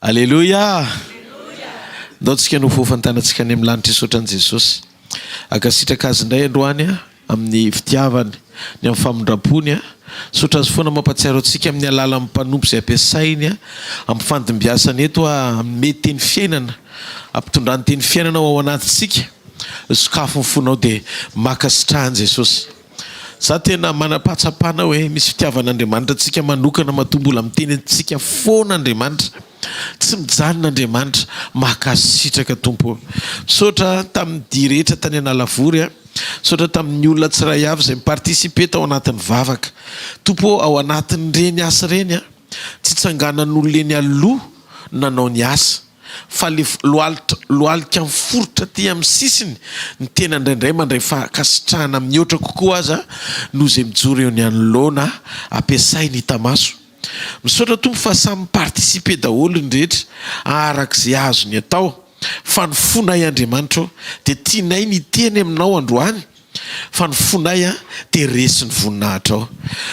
Aleloia! Ndao tsika no voafantanantsika any amin'ny lanitra hisaotra an'i Jesosy. Hankasitraka Azy indray androany amin'ny fitiavany, ny amin'ny famindrampony. Misaotra Azy foana mampahatsiaro antsika amin'ny alalan'ny mpanompo izay ampiasainy amin'ny fandimbiasany eto hanome teny fiainana, hampitondrany teny fiainana ho ao anatintsika. Sokafy ny fonao dia mankasitraha an'i Jesosy. Za tena manam-pahatsapana hoe misy fitiavan'Andriamanitra antsika manokana matoa mbola miteny antsika foana Andriamanitra. Tsy mijanona Andriamanitra. Mankasitraka Tompo ô. Misaotra tamin'ny dihy rehetra tany Analavory a. Misaotra tamin'ny olona tsiray avy izay mi-participer tao anatin'ny vavaka. Tompo ô ao anatin'ireny asa ireny a, tsy tsanganan'olona eny aloha nanao ny asa. fa le lohalitra lohalika miforitra aty amin'ny sisiny ny tena indraindray mandray fankasitrahana mihoatra kokoa aza noho izay mijoro eo ny anoloana ampiasainy hita maso. Misaotra Tompo fa samy mi-participer daholo ny rehetra araka izay azony atao fa ny fonay Andriamanitra ô dia tianay ny hiteny aminao androany Fa ny fonay dia resin'ny voninahitrao.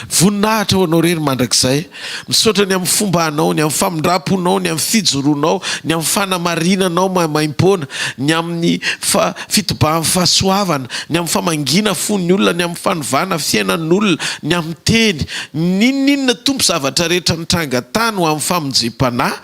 Voninahitra ho Anao irery mandrakizay. Misaotra ny amin'ny fomba Anao, ny amin'ny famindram-ponao, ny amin'ny fijoroanao, ny amin'ny fanamarinanao maimaimpoana, ny amin'ny fa fitobahan'ny fahasoavana, ny amin'ny famangiana fon'ny olona, ny amin'ny fanovana fiainan'olona, ny amin'ny teny. N'inon'inona Tompo zavatra rehetra nitranga tany ho amin'ny famonjem-panahy,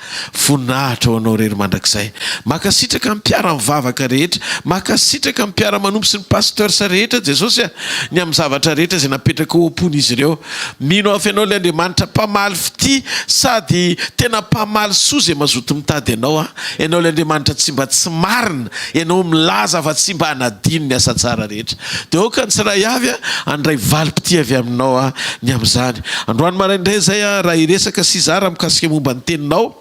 Voninahitra ho Anao irery mandrakizay. Mankasitraka ny mpiara-mivavaka rehetra, mankasitraka ny mpiara-manompo sy ny pasteurs rehetra Jesosy a, ny amin'ny zavatra rehetra izay napetraka ao am-pon'izy ireo. Mino aho fa Ianao ilay Andriamanitra mpamaly fitia sady tena mpamaly soa izay mazoto mitady Anao a. Ianao ilay Andriamanitra tsy mba tsy marina, Ianao milaza fa tsy mba hanadino ny asa tsara rehetra. Dia aoka ny tsiray avy handray valim-pitia avy aminao aho ny amin'izany. Androany maraindray izay aho raha hiresaka sy hizara mikasika momba ny teninao,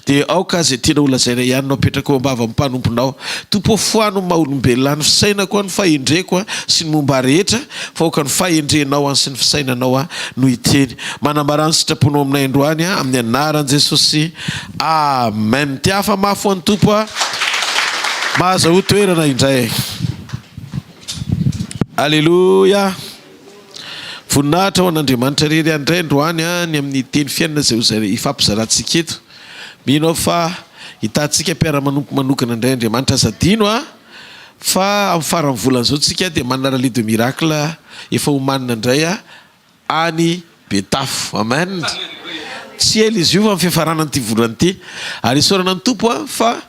dia aoka izay tianao holazaina ihany no apetrako eo am-bavan'ny mpanomponao. Tompo ô, foano ny maha olombelona ahy, ny fisainako, ny fahendreko sy ny momba ahy rehetra, fa aoka ny fahendrenao sy ny fisainanao no hiteny. Manambarà ny sitraponao aminay androany, amin'ny anaran'i Jesosy. Amen. Tiafa mafy ho an'ny Tompo a. Mahazahoa toerana indray. Aleloia! Voninahitra ho an'Andriamanitra irery ihany indray androany ny amin'ny teny fiainana izay ho hifampizarantsika eto. Mino aho fa hitantsika mpiara-manompo manokana indray Andriamanitra. Aza adino fa amin'ny faran'ny volana izao tsika dia manana rallye de miracle efa homanina indray any Betafo. Amen. Tsy ela izy io fa amin'ny fiafaranan'ity volana ity. Ary isaorana ny Tompo fa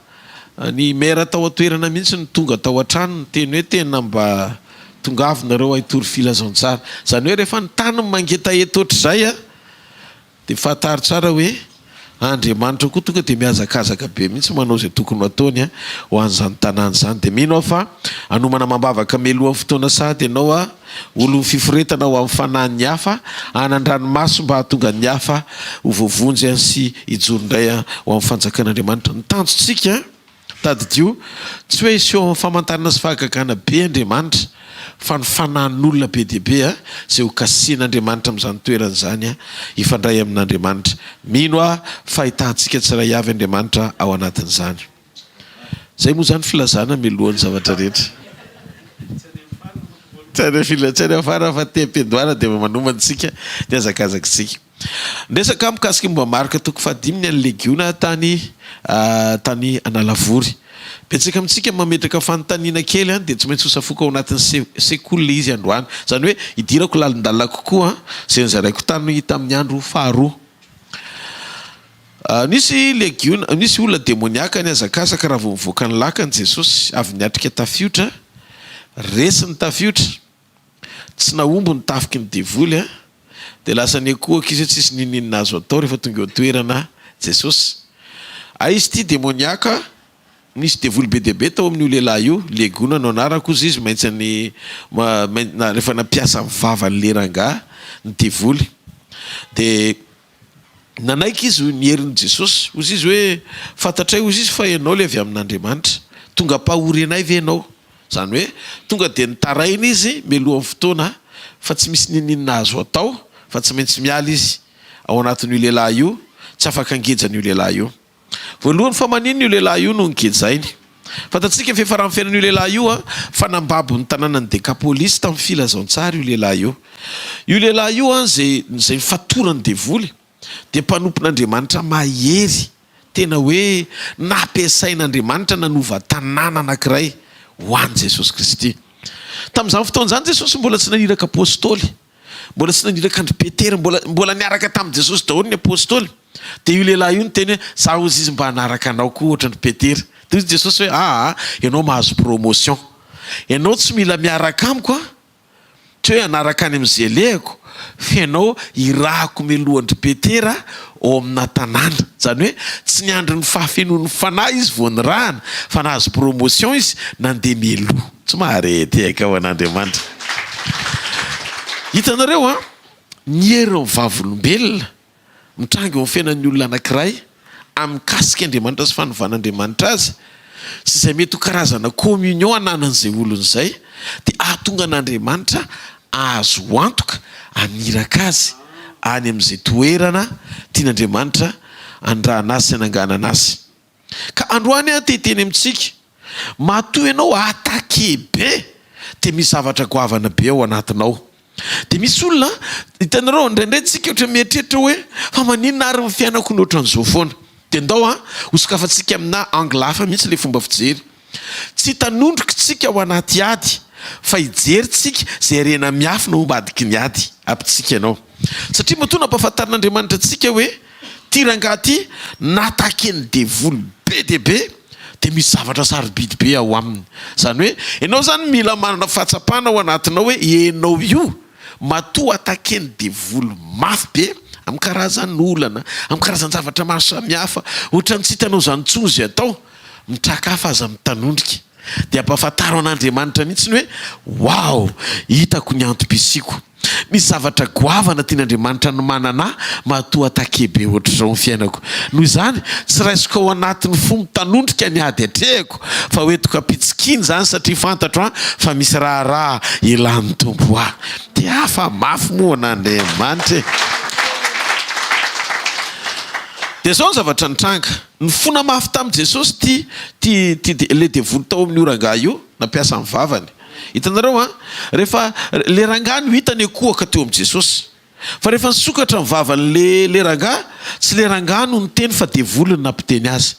ny maire tao an-toerana mihitsy no tonga tao an-trano niteny hoe tena mba tongavo nareo hitory filazantsara. Izany hoe rehefa ny tany mangetaheta ohatr'izay Dia fantaro tsara hoe Andriamanitra koa tonga dia mihazakazaka be mihitsy manao izay tokony ho ataony ho an'izany tanàna izany. Dia mino aho fa hanomana amam-bavaka mialohan'ny fotoana sahady ianao, olon'ny fiforetana ho amin'ny fanahin'ny hafa, hanan-dranomaso mba hahatonga ny hafa ho voavonjy sy hijoro indray ho amin'ny fanjakan'Andriamanitra. Ny tanjontsika. Tadidio, tsy hoe hiseho amin'ny famantarana sy fahagagana be Andriamanitra, fa ny fanahin'olona be dia be izay ho kasihin'Andriamanitra amin'izany toerana izany hifandray amin'Andriamanitra. Mino aho fa ahitantsika tsiray avy Andriamanitra ao anatin'izany. Izay moa izany filazana mialohan'ny zavatra rehetra. Tsy any afara fa aty am-piandohana dia efa manomana isika ny hazakazak'isika. Niresaka mikasika momba Marka toko fahadimy ny an'ny Legiona tany tany Analavory. Betsaka amintsika mametraka fanontaniana kely an, dia tsy maintsy hosafoiko ao anatin'ny sekoly ilay izy androany. Izany hoe hidirako lalindalina kokoa izay nozaraiko tany tamin'ny andro faharoa. Nisy legiona, nisy olona demoniaka nihazakazaka raha vao nivoaka ny lakany Jesosy, avy niatrika tafiotra, resy ny tafiotra. Tsy nahomby ny tafiky ny devoly a! Dia lasa niankohoka izy hoe tsisy n'inon'inona azo atao rehefa tonga eo an-toerana Jesosy. Hay izy ity demoniaka, nisy devoly be dia be tao amin'io lehilahy io, Legona no anarako hozy izy, maintsy ny na rehefa nampiasa ny vavany le rangahy ny devoly. Dia nanaiky izy ny herin'i Jesosy. Hozy izy hoe, fantatray hozy izy fa ianao ilay avy amin'Andriamanitra. Tonga mpahory anay ve ianao? Izany hoe tonga dia nitaraina izy mialohan'ny fotoana fa tsy misy n'inon'inona azo atao fa tsy maintsy miala izy ao anatin'io lehilahy io, tsy afaka hangeja an'io lehilahy io. Voalohany fa maninona io lehilahy io no nogejainy? Fantatsika ny fiafaran'ny fiainan'io lehilahy io fa nambabo ny tanànan'i Dekapolisy tamin'ny filazantsara io lehilahy io. Io lehilahy io izay izay nifatoran'ny devoly dia mpanompon'Andriamanitra mahery. Tena hoe nampiasain'Andriamanitra nanova tanàna anankiray ho an'i Jesosy Kristy. Tamin'izany fotoana izany Jesosy mbola tsy naniraka apostoly, mbola tsy naniraka an-dry Petera, mbola mbola niaraka tamin'i Jesosy daholo ny apostoly. Dia io lehilahy io niteny hoe, za hozy izy mba hanaraka anao koa ohatran'i Petera. Dia hoy Jesosy hoe, aa, ianao mahazo promotion. Ianao tsy mila miaraka amiko an, Tsy hoe hanaraka any amin'izay alehako, fa ianao hirahako mialohan-dry Petera ao amina tanàna. Izany hoe tsy niandry ny fahafenoan'ny Fanahy izy vao nirahana, fa nahazo promotion izy nandeha mialoha. Tsy mahare tehaka ho an'Andriamanitra. Hitanareo an, ny herin'ny vavolombelona mitranga eo amin'ny fiainan'ny olona anankiray amin'ny mikasika Andriamanitra sy fanovan'Andriamanitra azy sy izay mety ho karazana communion ananan'izay olona izay dia hahatonga an'Andriamanitra hahazo antoka haniraka azy any amin'izay toerana tian'Andriamanitra hanirahana azy sy hananganana azy. Ka androany aho te hiteny amintsika, matoa ianao attaquer be dia misy zavatra goavana be ao anatinao. Dia misy olona, hitanareo, indraindray tsika ohatran'ny mieritreritra hoe fa maninona ary ny fiainako no ohatran'izao foana. Dia ndao an, hosokafantsika amina angle hafa mihitsy ilay fomba fijery. Tsy hitanondrika tsika ao anaty ady fa hijery tsika izay harena miafina ao ambadiky ny ady. Ampitsika ianao. Satria matoa nampahafantarin'Andriamanitra antsika hoe Ty rangahy ty nataken'ny devoly be dia be dia misy zavatra sarobidy be ao aminy. Izany hoe ianao izany mila manana fahatsapana ao anatinao hoe ianao io matoa ataken'ny devoly mafy be amin'ny karazan'olana, amin'ny karazan-javatra maro samihafa, ohatran'ny tsy hitanao izany intsony izay atao, mitraka hafa aza mitanondrika. Dia ampahafantaro an'Andriamanitra mihitsy ny hoe waouh hitako ny antom-pisiako. Misy zavatra goavana tian'Andriamanitra hanomanana ahy matoa attaquer be ohatr'izao ny fiainako. Noho izany, tsy raisiko ao anatin'ny fo mitanondrika ny ady atrehiko fa hoentiko am-pitsikiana izany satria fantatro an fa misy raharaha ilan'ny Tompo ahy. Dia hafa mafy moa an'Andriamanitra e! Dia izao ny zavatra nitranga, nifona mafy tamin'i Jesosy ity ity ity ilay devoly tao amin'io rangahy io, nampiasa ny vavany. Hitanareo an? Rehefa le rangahy no hitany ekohaka teo amin'i Jesosy. Fa rehefa nisokatra ny vavan'le le rangahy, tsy le rangahy no niteny fa devoly no nampiteny azy.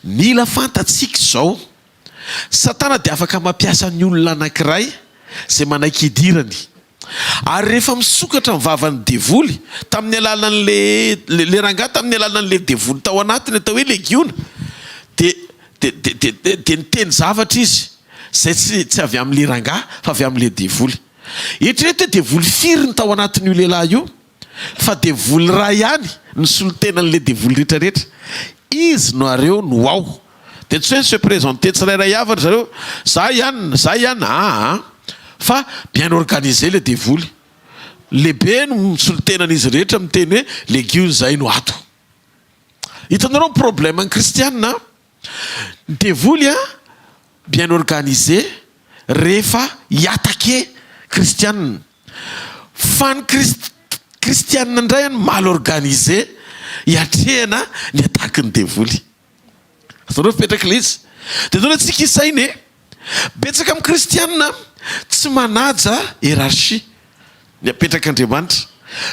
Mila fantatsika izao, Satana dia afaka mampiasa ny olona anankiray izay manaiky hidirany. Ary rehefa misokatra ny vavan'ny devoly tamin'ny alalan'le le rangahy tamin'ny alalan'le devoly tao anatiny atao hoe legiona dia dia dia dia dia niteny zavatra izy izay tsy tsy avy amin'le rangahy fa avy amin'le devoly. Eritrereto hoe devoly firy ny tao anatin'io lehilahy io? Fa devoly iray ihany no solontenan'ilay devoly rehetra rehetra. Izy nareo no ao. Dia tsy hoe se présenter tsirairay avy ry zareo, za i anona, za i anona, aa. Fa bien organisé ilay devoly. Lehibe no misolotenan'izy rehetra miteny hoe legiona izay no ato. Hitanareo ny problème ny kristiana an? Ny devoly an bien organisé rehefa hi-attaquer kristiana. Fa ny kristiana indray an mal organisé hiatrehana ny attaque ny devoly. Azonareo fipetraka ilay izy? Dia ndao antsika hisaina e! Betsaka amin'ny kristiana tsy manaja hiérarchie ny apetrak'Andriamanitra.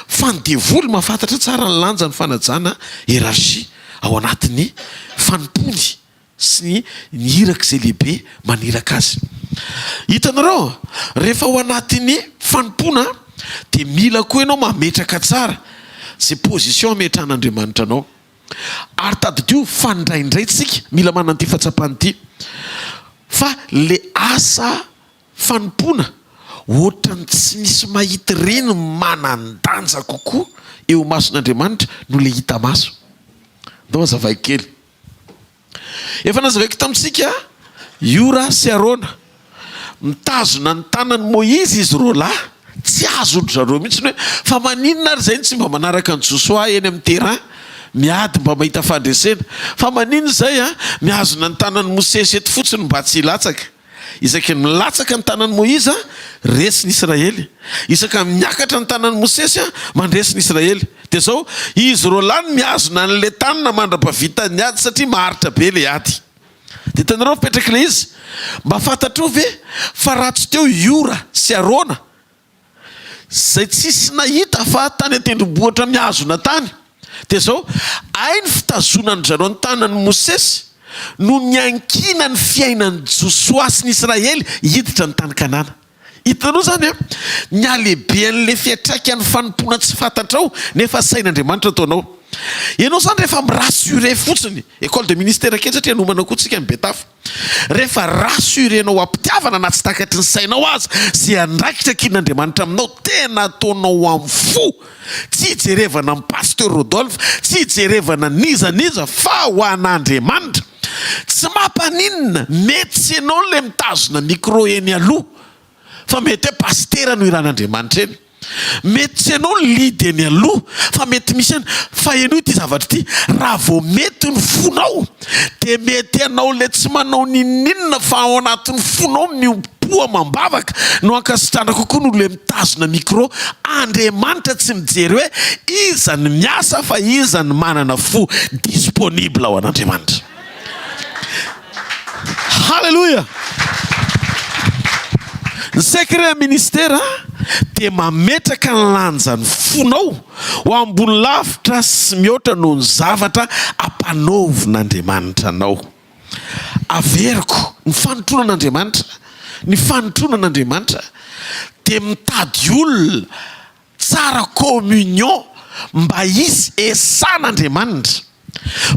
Fa ny devoly mahafantatra tsara ny lanjan'ny fanajana hiérarchie ao anatin'ny fanompoany sy ny ny iraka izay lehibe maniraka azy. Hitanareo, rehefa ao anatin'ny fanompoana dia mila koa ianao mametraka tsara izay position ametrahan'Andriamanitra anao. Ary tadidio fa indraindray tsika mila manana an'ity fahatsapana ity fa le asa fanompoana ohatran'ny tsy misy mahita ireny manan-danja kokoa eo imason'Andriamanitra noho le hita maso. Ndao hazavaiko kely. Efa nazavaiko tamintsika Iora sy Arona. Mitazona ny tanan'i Moizy izy roalahy. Tsy azon-dry zareo mihitsy ny hoe fa maninona ary izay no tsy mba manaraka an'i Josoa eny amin'ny terrain miady mba mahita fandresena. Fa maninona izay mihazona ny tanan'i Mosesy eto fotsiny mba tsy hilatsaka. Isaky ny milatsaka ny tanan'i Moiza, resy ny Israely. Isaka ny miakatra ny tanan'i Mosesy, mandresy ny Israely. Dia izao, izy roalahy no mihazona an'ilay tanana mandra-pahavitan'ny ady satria maharitra be ilay ady. Dia hitanareo ny fipetrak'ilay izy? Mba fantatrao ve fa raha tsy teo i Ora sy Arona, izay tsisy nahita fa tany an-tendrombohitra mihazona tany. Dia izao, hay ny fitazonan-dry zareo ny tanan'i Mosesy no niankinan'ny fiainan'i Josoa sy ny Israely hiditra ny tany Kanana. Hitanao izany an, ny halehibean'ilay fiantraikan'ny fanompoana tsy fantatrao nefa asain'Andriamanitra ataonao. Ianao izany rehefa mi-rassurer fotsiny, école de ministère kely satria hanomana koa tsika ny Betafo. Rehefa rassurer-nao am-pitiavana na tsy takatry ny sainao aza izay andraikitra ankinin'Andriamanitra aminao, tena ataonao amin'ny fo, tsy hijerevana an'i Pasteur Rodolphe, tsy hijerevana n'iza n'iza fa ho an'Andriamanitra. Tsy mampaninona, mety tsy ianao ilay mitazona micro eny aloha fa mety hoe pasitera no iran'Andriamanitra eny. Mety tsy ianao ny lead eny aloha fa mety misy eny. Fa henoy ity zavatra ity, raha vao mety ny fonao dia mety ianao ilay tsy manao n'inon'inona fa ao anatin'ny fonao miombom-po amam-bavaka no ankasitrahana kokoa noho ilay mitazona micro. Andriamanitra tsy mijery hoe iza ny miasa fa iza ny manana fo disponible ho an'Andriamanitra. Haleloia! Ny secret ministera dia mametraka ny lanjan'ny fonao ho ambony lavitra sy mihoatra noho ny zavatra ampanaovin'Andriamanitra anao. Averiko, ny fanotronan'Andriamanitra, ny fanotronan'Andriamanitra dia mitady olona tsara communion mba hisy esan'Andriamanitra,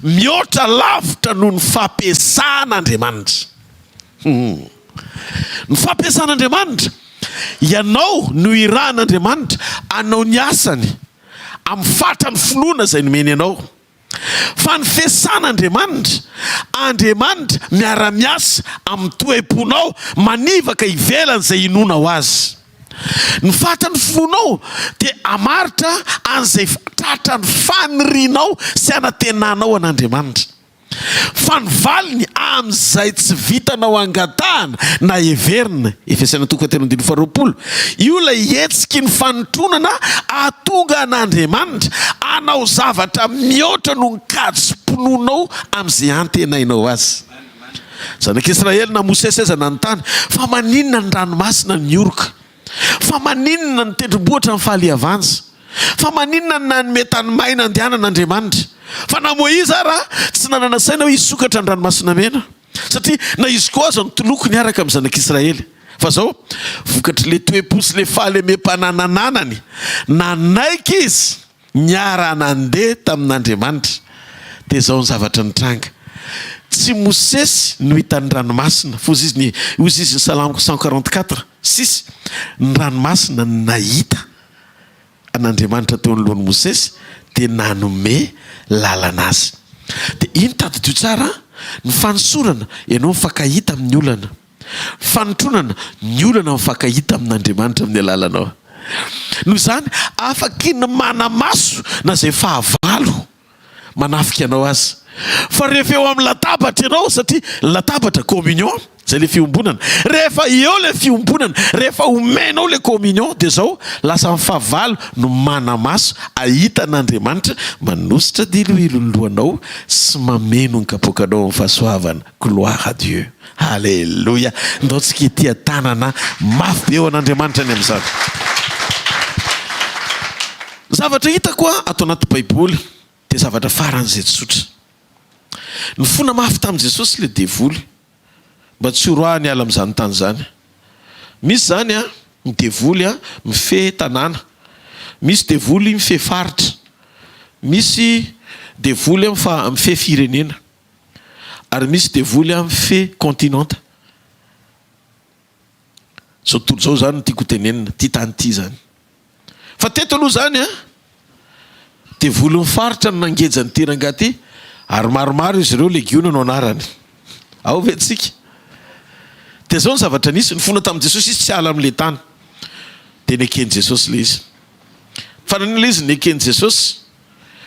mihoatra lavitra noho ny fampiasan'Andriamanitra. Hum. Ny fampiasan'Andriamanitra, ianao no irahan'Andriamanitra hanao ny asany amin'ny fatran'ny finoana izay nomeny anao. Fa ny fiasan'Andriamanitra, Andriamanitra miara-miasa amin'ny toe-ponao manivaka ivelan'izay inoanao Azy. Ny fatran'ny finoanao dia hamaritra an'izay tratran'ny fanirianao sy anantenanao an'Andriamanitra. Fa ny valiny amin'izay tsy vitanao angatahana na heverina, Efesiana toko fahatelo andininy faharoapolo, io ilay hetsiky ny fanotronana hahatonga an'Andriamanitra hanao zavatra mihoatra noho ny kajim-pinoanao amin'izay antenainao Azy. Zanak'Israely na Mosesy aza nanontany, fa maninona ny ranomasina nioroka? Fa maninona ny tendrombohitra nifaly hiavanja? Fa maninona no nanome tany maina andehanana Andriamanitra? Fa na Moizy ara tsy nanana saina hoe hisokatra ny ranomasina mena. Satria na izy koa aza nitoloko niaraka amin'ny zanak'Israely. Fa zao, vokatr'ilay toe-po sy ilay fahalemem-panananany, nanaiky izy niara-nandeha tamin'Andriamanitra. Dia izao ny zavatra nitranga, tsy Mosesy no hitan'ny ranomasina, fa hozy izy ny, hozy izy ny Salamo 144, six, ny ranomasina no nahita an'Andriamanitra teo anoloan'i Mosesy dia nanome lalana azy. Dia iny tadidio tsara an, ny fanosorana, ianao mifankahita amin'ny olana. Fanotronana, ny olana mifankahita amin'Andriamanitra amin'ny alalanao. Noho izany, afaky ny mana-maso na izay fahavalo manafika anao aza. Fa rehefa eo amin'ny latabatra ianao, satria ny latabatra communion, izay ilay fiombonana, rehefa eo ilay fiombonana, rehefa omenao ilay communion, dia izao, lasa ny fahavalo no mana-maso ahita an'Andriamanitra manositra diloilo ny lohanao sy mameno ny kapoakanao amin'ny fahasoavana. Gloire à Dieu. Alléluia. Ndao tsika hitia tanana mafy be ho an'Andriamanitra ny amin'izany. Zavatra hitako ato anaty Baiboly dia zavatra faran'izay tsotra. Nifona mafy tamin'i Jesosy ilay devoly mba tsy horoahiny hiala amin'izany tany izany. Misy izany ny devoly mifehy tanàna, misy devoly mifehy faritra, misy devoly mifehy firenena. Ary misy devoly an mifehy continent. Zao tontolo zao zany no tiako ho tenenina, ty tany ty zany. Fa teto aloha zany an, devolin'ny faritra no nangeja an'ity rangahy ty, ary maromaro izy ireo, legiona no anarany. Ao ve tsika? Dia zao ny zavatra nisy, nifona tamin'i Jesosy izy tsy hiala amin'ilay tany. Dia neken'i Jesosy ilay izy. Fa nanina ilay izy neken'i Jesosy?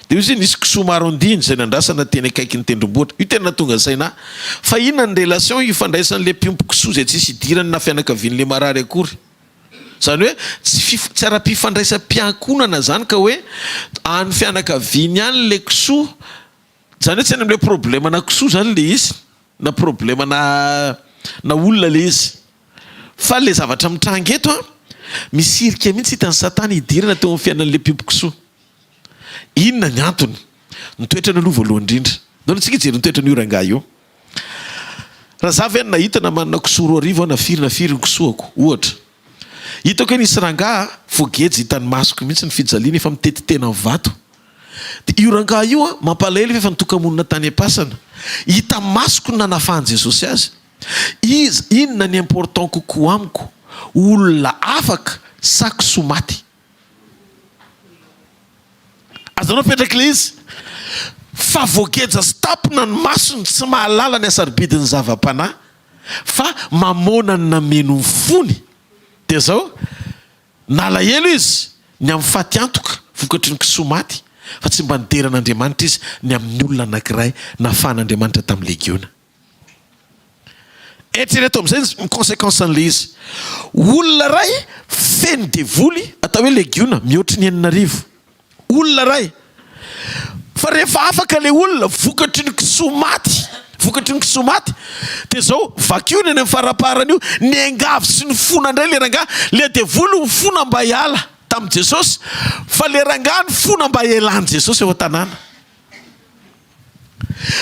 Dia hoy izy, Nisy kisoa maro andiany izay nandrasana teny akaikin'ny tendrombohitra. Io tena nahatonga saina ahy. Fa inona ny relation ifandraisan'ilay mpiompy kisoa izay tsisy idirany na fianakavian'ilay marary akory? Izany hoe tsy fif- tsy ara-pifandraisam-piankohonana izany ka hoe any fianakaviany any ilay kisoa. Izany hoe tsy any amin'ilay problème-na kisoa izany ilay izy na problème-na na olona ilay izy. Fa ilay zavatra mitranga eto an, misy hirika mihitsy hitan'i Satana hidirana teo amin'ny fiainan'ilay mpiompy kisoa. Inona ny antony? Ny toetrany aloha voalohany indrindra. Ndao aloha tsika hijery ny toetran'io rangahy io. Raha za ve no nahita na manana kisoa 2000 aho na firy na firy ny kisoako, ohatra. Hitako hoe nisy rangahy voageja hitan'ny masoko mihitsy ny fijaliany efa mitety tena amin'ny vato. Dia io rangahy io an, mampalahelo fa efa nitoka-monina tany am-pasana. Hita masoko ny nanafahan'i Jesosy azy. Iza, inona ny important kokoa amiko, olona afaka sa kisoa maty? Azonao apetraka ilay izy? Fa voageja sy tampona ny masony, tsy mahalala ny hasarobidin'ny zava-panahy, fa mamoana ny nameno ny fony. Dia izao, nalahelo izy ny amin'ny faty antoka vokatry ny kisoa maty, fa tsy mba nidera an'Andriamanitra izy ny amin'ny olona anankiray nafahan'Andriamanitra tamin'ny legiona. Eritrereto amin'izay ny consequence an'ilay izy. Olona iray feno devoly atao hoe legiona mihoatry ny 6000. Olona iray. Fa rehefa afaka ilay olona vokatry ny kisoa maty, vokatry ny kisoa maty, dia izao, vakio ny any amin'ny faraparany io, niangavy sy nifona indray ilay rangahy, ilay devoly nifona mba hiala tamin'i Jesosy, fa ilay rangahy nifona mba hialan'i Jesosy eo an-tanàna.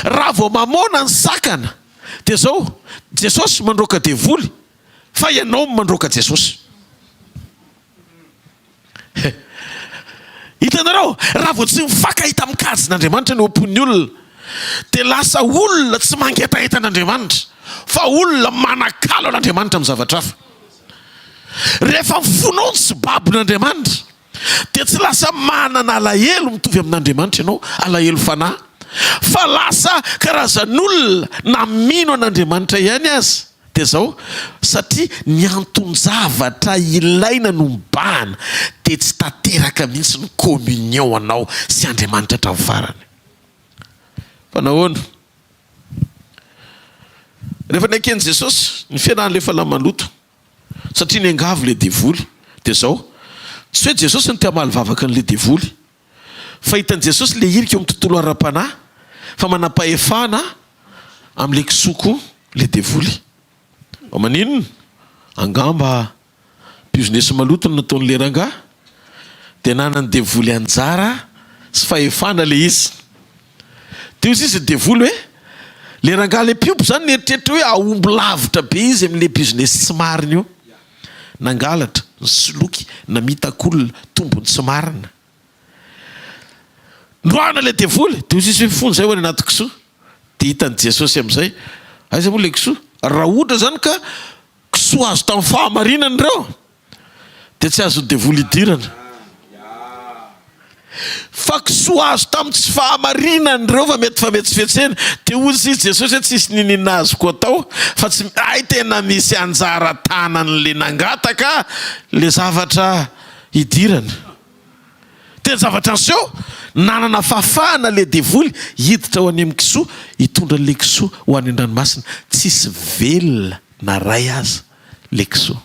Raha vao mamoana ny sakana dia zao, Jesosy mandroaka devoly fa ianao no mandroaka Jesosy. Hitanareo, raha vao tsy mifankahita amin'ny kajin'Andriamanitra ny ao am-pon'ny olona dia lasa olona tsy mangetaheta an'Andriamanitra fa olona manakalo an'Andriamanitra amin'ny zavatra hafa. Rehefa ny fonao no tsy babon'Andriamanitra Dia tsy lasa manana alahelo mitovy amin'Andriamanitra ianao, alahelo fanahy, fa lasa karazan'olona na mino an'Andriamanitra ihany aza. Dia izao, satria ny anton-javatra ilaina no mibahana, dia tsy tanteraka mihitsy ny communion anao sy Andriamanitra hatramin'ny farany. Fa nahoana? Rehefa neken'i Jesosy ny fialan'ilay fanahy maloto, Satria niangavy ilay devoly. Dia izao, tsy hoe Jesosy no te hamaly vavaka an'ilay devoly. Fa hitan'i Jesosy ilay hirika eo amin'ny tontolo ara-panahy fa manam-pahefana amin'ilay kisoa koa ilay devoly. Fa maninona? Angamba business maloto no nataon'ilay rangahy, dia nanan'ny devoly anjara sy fahefana ilay izy. Dia hoy izy devoly hoe, le rangahy le mpiompy zany nieritreritra hoe hahomby lavitra be izy amin'le business tsy marina io. Nangalatra, nisoloky, namitaka olona, tombony tsy marina. Noroahana le devoly, dia hoy izy hoe fony zay ho any anaty kisoa. Dia hitan'i Jesosy amin'izay, aiza moa le kisoa? Raha ohatra zany ka kisoa azo tamin'ny fahamarinana ireo, dia tsy azon'ny devoly idirana. Fa kisoa azo tamin'ny tsy fahamarinana ireo fa mety fametsifetsena. Dia hoy izy Jesosy hoe tsisy niniana azoko atao fa tsy hay tena misy anjara tanan'le nangataka le zavatra hidirana. Tena zavatra niseho, nanana fahafahana le devoly hiditra ho any amin'ny kisoa, hitondra an'le kisoa ho any an-dranomasina. Tsisy velona na ray aza le kisoa.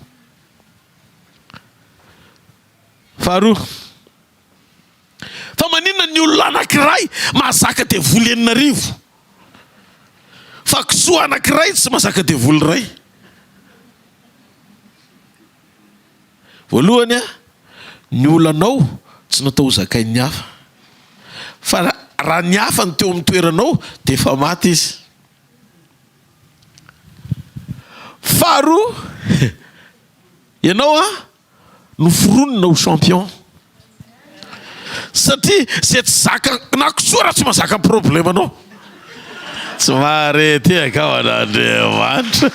Faharoa, fa maninona ny olona anankiray mahazaka devoly 6000 fa kisoa anankiray tsy mahazaka devoly iray? Voalohany, ny olanao tsy natao ho zakain'ny hafa. Fa raha ny hafa no teo amin'ny toeranao dia efa maty izy. Faharoa, ianao an, noforonina ho champion. Satria izay tsy zaka, na kisoa raha tsy mahazaka ny problème-nao. Tsy mahare tehaka aho an'Andriamanitra.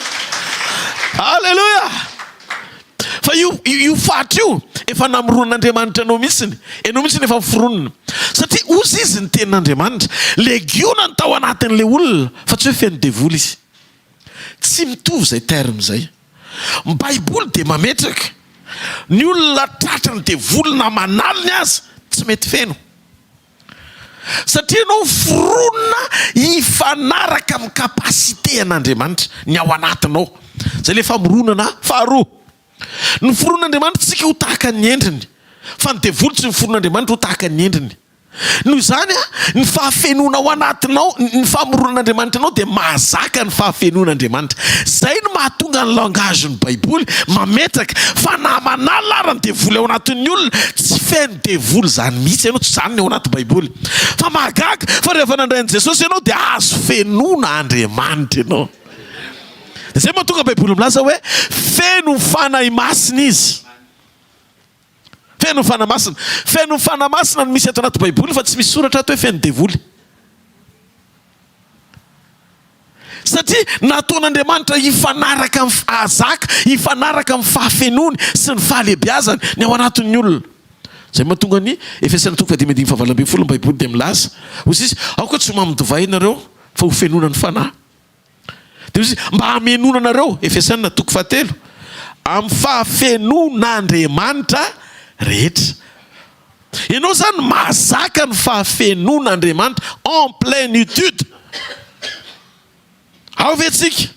Alléluia! Fa io io faritra io efa namoronan'Andriamanitra anao mihitsiny. Ianao mihitsy no efa noforonina. Satria ozy izy ny tenin'Andriamanitra. Legiona ny tao anatin'ilay olona fa tsy hoe feno devoly izy. Tsy mitovy izay terme izay. Ny baiboly dia mametraka, ny olona tratran'ny devoly na aman'aliny aza tsy mety feno. Satria ianao foronina hifanaraka amin'ny capacité an'Andriamanitra, ny ao anatinao. Izay ilay famoronana faharoa. Noforonon'Andriamanitra isika ho tahaka ny endriny, fa ny devoly tsy noforonon'Andriamanitra ho tahaka ny endriny. Noho izany, ny fahafenoana ao anatinao, ny famoronan'Andriamanitra anao dia mahazaka ny fahafenoan'Andriamanitra. Izay no mahatonga ny langage-n'ny Baiboly mametraka fa na aman'alina ary ny devoly ao anatin'ny olona, tsy feno devoly izany mihitsy ianao, tsy izany ny ao anaty Baiboly. Fa mahagaga fa rehefa nandray an'i Jesosy ianao dia azo fenoina Andriamanitra ianao. Dia izay mahatonga ny Baiboly milaza hoe feno ny Fanahy Masina izy. Feno ny Fanahy Masina. Feno ny Fanahy Masina no misy ato anaty Baiboly fa tsy misy soratra ato hoe feno devoly. Satria nataon'Andriamanitra hifanaraka amin'ny hahazaka, hifanaraka amin'ny fahafenoany sy ny fahalehibiazany ny ao anatin'ny olona. Izay mahatonga ny Efesiana toko fahadimy andininy fahavalo ambinifolo ny Baiboly dia milaza, hoy izy, aoka tsy ho mamy divay ianareo fa ho fenoina ny Fanahy. Dia hoy izy, mba hamenoana anareo, Efesiana toko fahatelo, amin'ny fahafenoan'Andriamanitra rehetra. Ianao izany mahazaka ny fahafenoan'Andriamanitra en plénitude. Ao ve tsika?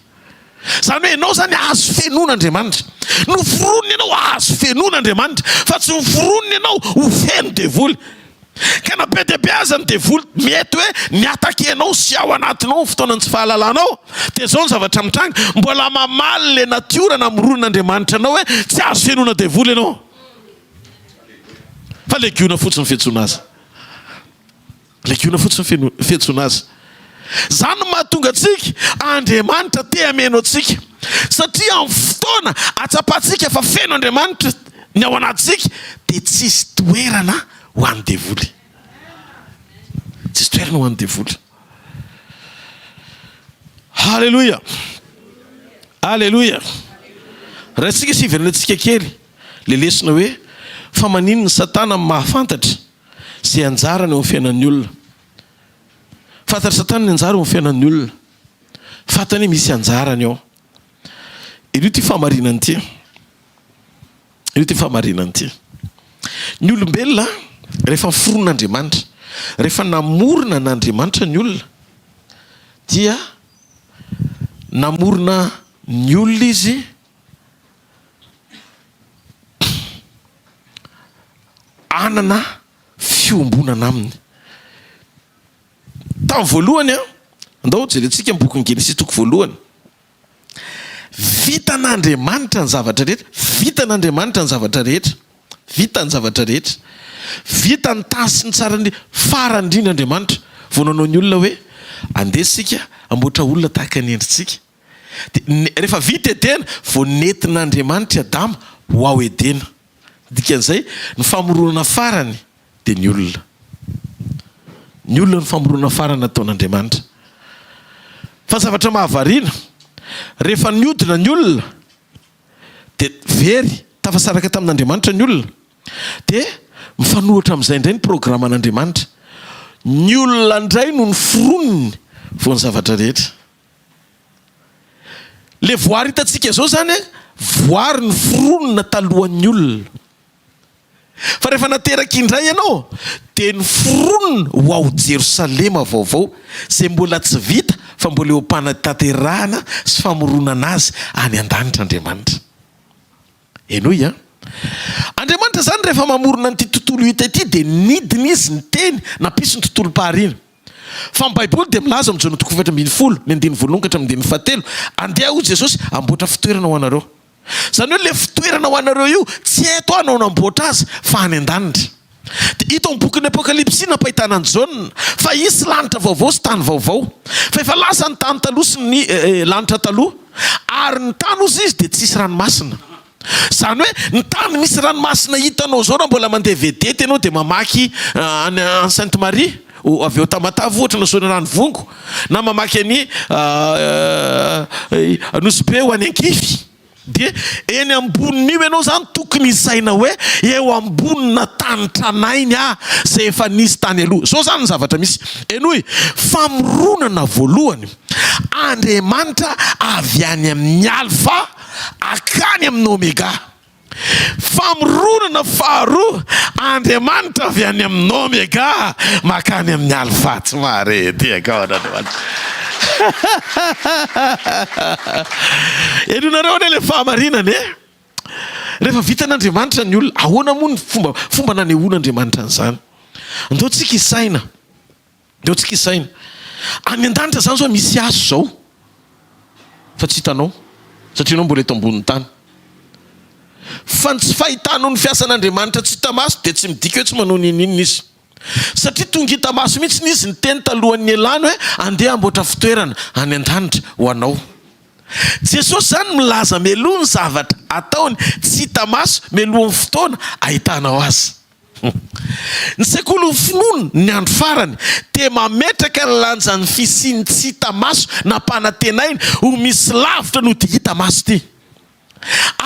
Izany hoe ianao izany azo fenoina Andriamanitra. Noforonina ianao azo fenoina Andriamanitra, fa tsy noforonina ianao ho feno devoly. Ka na be dia be aza ny devoly mety hoe mi-attaquer anao sy ao anatinao amin'ny fotoanan'ny tsy fahalalanao, dia izao ny zavatra mitranga, mbola mamaly ilay natiora namoronan'Andriamanitra anao hoe tsy azo fenoina devoly ianao. Fa legiona fotsiny ny fiantsoana azy. Legiona fotsiny ny fiantsoana azy. Izany no mahatonga antsika, Andriamanitra te hameno antsika. Satria amin'ny fotoana ahatsapantsika fa feno Andriamanitra ny ao anatintsika, dia tsisy toerana ho an'ny devoly. Tsisy toerana ho an'ny devoly. Haleloia! Haleloia! Raintsika sy hiverenantsika kely le lesona hoe fa maninona Satana mahafantatra izay anjarany eo amin'ny fiainan'ny olona. Fantatr'i Satana ny anjara eo amin'ny fiainan'ny olona. Fantany hoe misy anjarany ao. Ireo ity fahamarinana ity. Ireo ity fahamarinana ity. Ny olombelona rehefa noforon'Andriamanitra, rehefa namorona an'Andriamanitra ny olona, dia namorona ny olona izy hanana fiombonana aminy. Tamin'ny voalohany, andao jerentsika ny bokin'ny Genesisy toko voalohany. Vitan'Andriamanitra ny zavatra rehetra, vitan'Andriamanitra ny zavatra rehetra, vita ny zavatra rehetra. Vita ny tany sy ny tsara indrindra, farany indrindra Andriamanitra vao nanao ny olona hoe andeha isika hamboatra olona tahaka ny endritsika. Dia rehefa vita Edena vao nentin'Andriamanitra i Adama ho ao Edena. Dikan'izay, ny famoronana farany dia ny olona. Ny olona no famoronana farany nataon'Andriamanitra. Fa zavatra mahavariana, rehefa niodina ny olona dia very, tafasaraka tamin'Andriamanitra ny olona. Dia mifanohitra amin'izay indray ny programan'Andriamanitra. Ny olona indray no noforoniny vao ny zavatra rehetra. Le voary hitantsika zao zany a, voary noforonina talohan'ny olona. Fa rehefa nateraka indray ianao dia noforonina ho ao Jerosalema vaovao izay mbola tsy vita fa mbola eo am-panatanterahana sy famoronana azy any an-danitra Andriamanitra. Henoy an! Andriamanitra izany rehefa mamorona an'ity tontolo hita ity dia nidina izy niteny nampisy ny tontolom-pahariana. Fa ny Baiboly dia milaza ao amin'ny Jaona toko 14, ny andininy voalohany ka hatramin'ny andininy fahatelo, Andeha hoy Jesosy, hamboatra fitoerana ho anareo. Izany hoe ilay fitoerana ho anareo io, tsy eto aho no hanamboatra azy, fa any an-danitra. Dia hita ao amin'ny bokin'ny Apokalypsy nampahitana an'i Jaona, fa hisy lanitra vaovao sy tany vaovao. Fa efa lasa ny tany taloha sy ny lanitra taloha. Ary ny tany hozy izy dia tsy hisy ranomasina. Izany hoe ny tany misy ranomasina hitanao izao raha mbola mandeha vedety ianao dia mamaky any any Sainte Marie avy eo Tamatave ohatra na Soanierana-Ivongo na mamaky an'i Nosy Be ho any Ankify dia eny ambonin'io ianao izany tokony hisaina hoe eo ambonina tany tranainy aho izay efa nisy tany aloha. Izao izany ny zavatra misy. Henoy, famoronana voalohany, Andriamanitra avy any amin'ny Alpha Akany amin'ny Omega. Famoronana faharoa, Andriamanitra avy any amin'ny Omega makany amin'ny Alpha. Tsy mahare ety ankaon'Andriamanitra. Henonareo anie ilay fahamarinana e! Rehefa vitan'Andriamanitra ny olona, ahoana moa ny fomba fomba nanehoan'Andriamanitra an'izany? Andao tsika hisaina. Andao tsika hisaina. Any an-danitra izany izao misy aso izao fa tsy hitanao satria ianao mbola eto ambonin'ny tany. Fa ny tsy fahitanao ny fiasan'Andriamanitra tsy hita maso dia tsy midika hoe tsy manao n'inon'inona izy. Satria tonga hita maso mihitsy izy niteny talohan'ny nialany hoe andeha hamboatra fitoerana any an-danitra ho anao. Jesosy izany milaza mialoha ny zavatra ataony tsy hita maso mialohan'ny fotoana ahitanao azy. Ny sekolin'ny finoana ny andro farany dia mametraka ny lanjan'ny fisian'ny tsy hita maso nampanantenaina ho misy lavitra noho ity hita maso ity.